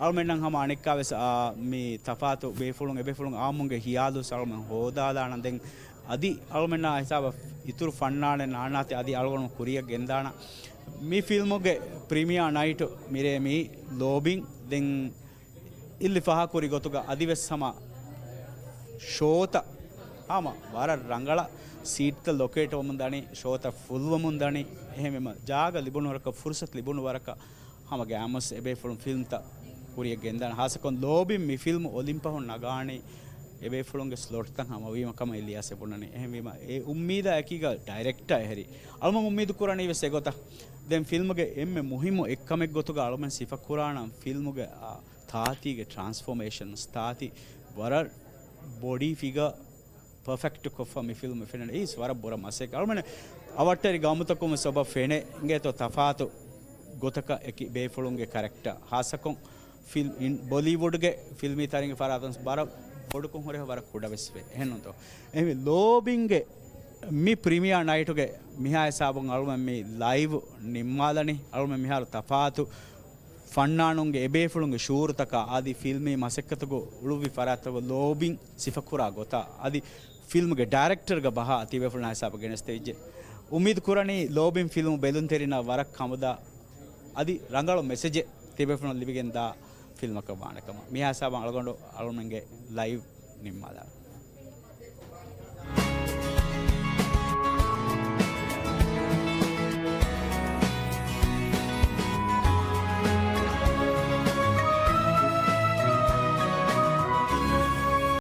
އަޅުމެންނަށް ހަމަ އަނެއްކާވެސް އާ، މި ތަފާތު ބޭފުޅުން އެބޭފުޅުން އާއްމުންގެ ހިޔާލުވެސް އަޅުމެން ހޯދާލާނަން. ދެން އަދި އަޅުމެންނާ ހިސާބަށް އިތުރު ފަންނާނެއް ނާންނާތި އަދި އަޅުގަނޑު ކުރިއަށް ގެންދާނަ. މި ފިލްމުގެ ޕްރިމިއާ ނައިޓު މިރޭ މީ ލޯބިން ދެން އިއްލި ފާހަގަކުރި ގޮތުގަ އަދިވެސް ހަމަ ޝޯތައް ހަމަ ވަރަށް ރަނގަޅަށް ސީޓްތައް ލޮކޭޓްވަމުން ދަނީ، ޝޯތައް ފުލްވަމުން ދަނީ. އެހެންވީމަ ޖާގަ ލިބުނު ވަރަކަށް، ފުރުސަތު ލިބުނު ވަރަކަށް ހަމަ ގައިމުވެސް އެބޭފުޅުން ފިލްމްތައް ކުރިއަށް ގެންދާނެ. ހާއްސަކޮށް ލޯބިން މި ފިލްމް އޮލިމްޕަހުން ނަގާނީ އެބޭފުޅުންގެ ސްލޮޓްތައް ހަމަވީމަ ކަމަށް އިލްޔާސް އެ ބުނަނީ. އެހެންވީމަ އެ އުއްމީދާ އެކީގަ ޑައިރެކްޓާ އެހެރީ. އަޅުމެން އުއްމީދު ކުރަނީ ވެސް އެގޮތަށް. ދެން ފިލްމުގެ އެންމެ މުހިއްމު އެއްކަމެއް ގޮތުގަ އަޅުމެން ސިފަކުރާނަން ފިލްމުގެ އާ، ތާތީގެ ޓްރާންސްފޯމޭޝަންސް، ތާތީ ވަރަށް ބޮޑީ ފިގަ ޕަރފެކްޓް ކޮށްފަ މި ފިލްމް ފެންނަނީ އީސް ވަރަށް ބުރަ މަސައްކަތް. އަޅުމެން އަވަށްޓެރި ގައުމުތަކުން ވެސް އޮބަ ފެނޭ އިނގޭތޯ ތަފާތު ގޮތަކަށް އެކި ބޭފުޅުންގެ ކެރެކްޓާ، ހާއްސަކޮށް ފިލްމް އިން ބޮލީވުޑްގެ ފިލްމީ ތަރިންގެ ފަރާތުން ވަރަށް ބޮޑުކޮށް ހުރެ ވަރަށް ކުޑަ ވެސް ވޭ. އެހެންނޫންތޯ؟ އެހެންވެ ލޯބިންގެ މި ޕްރިމިއާ ނައިޓުގެ މިހާ ހިސާބުން އަޅުމެން މި ލައިވް ނިންމާލަނީ. އަޅުމެން މިހާރު ތަފާތު ފަންނާނުންގެ އެބޭފުޅުންގެ ޝުއޫރުތަކާ އަދި ފިލްމީ މަސައްކަތުގަ އުޅުއްވި ފަރާތްތަކުގަ ލޯބިން ސިފަކުރާ ގޮތާ އަދި ފިލްމުގެ ޑައިރެކްޓަރގެ ބަހާ ތިބޭފުޅުން ހިސާބަށް ގެނެސްދެވިއްޖެ. އުއްމީދު ކުރަނީ ލޯބިން ފިލްމު ބެލުންތެރިންނަށް ވަރަށް ކަމުދާ އަދި ރަނގަޅު މެސެޖެއް ތިބޭފުޅުން ލިބިގެން ދާ ފިލްމަކަށް ވާނެ ކަމަށް. މިހާ ހިސާބަށް އަޅުގަނޑު އަޅުމެންގެ ލައިވް ނިންމާލާނަން.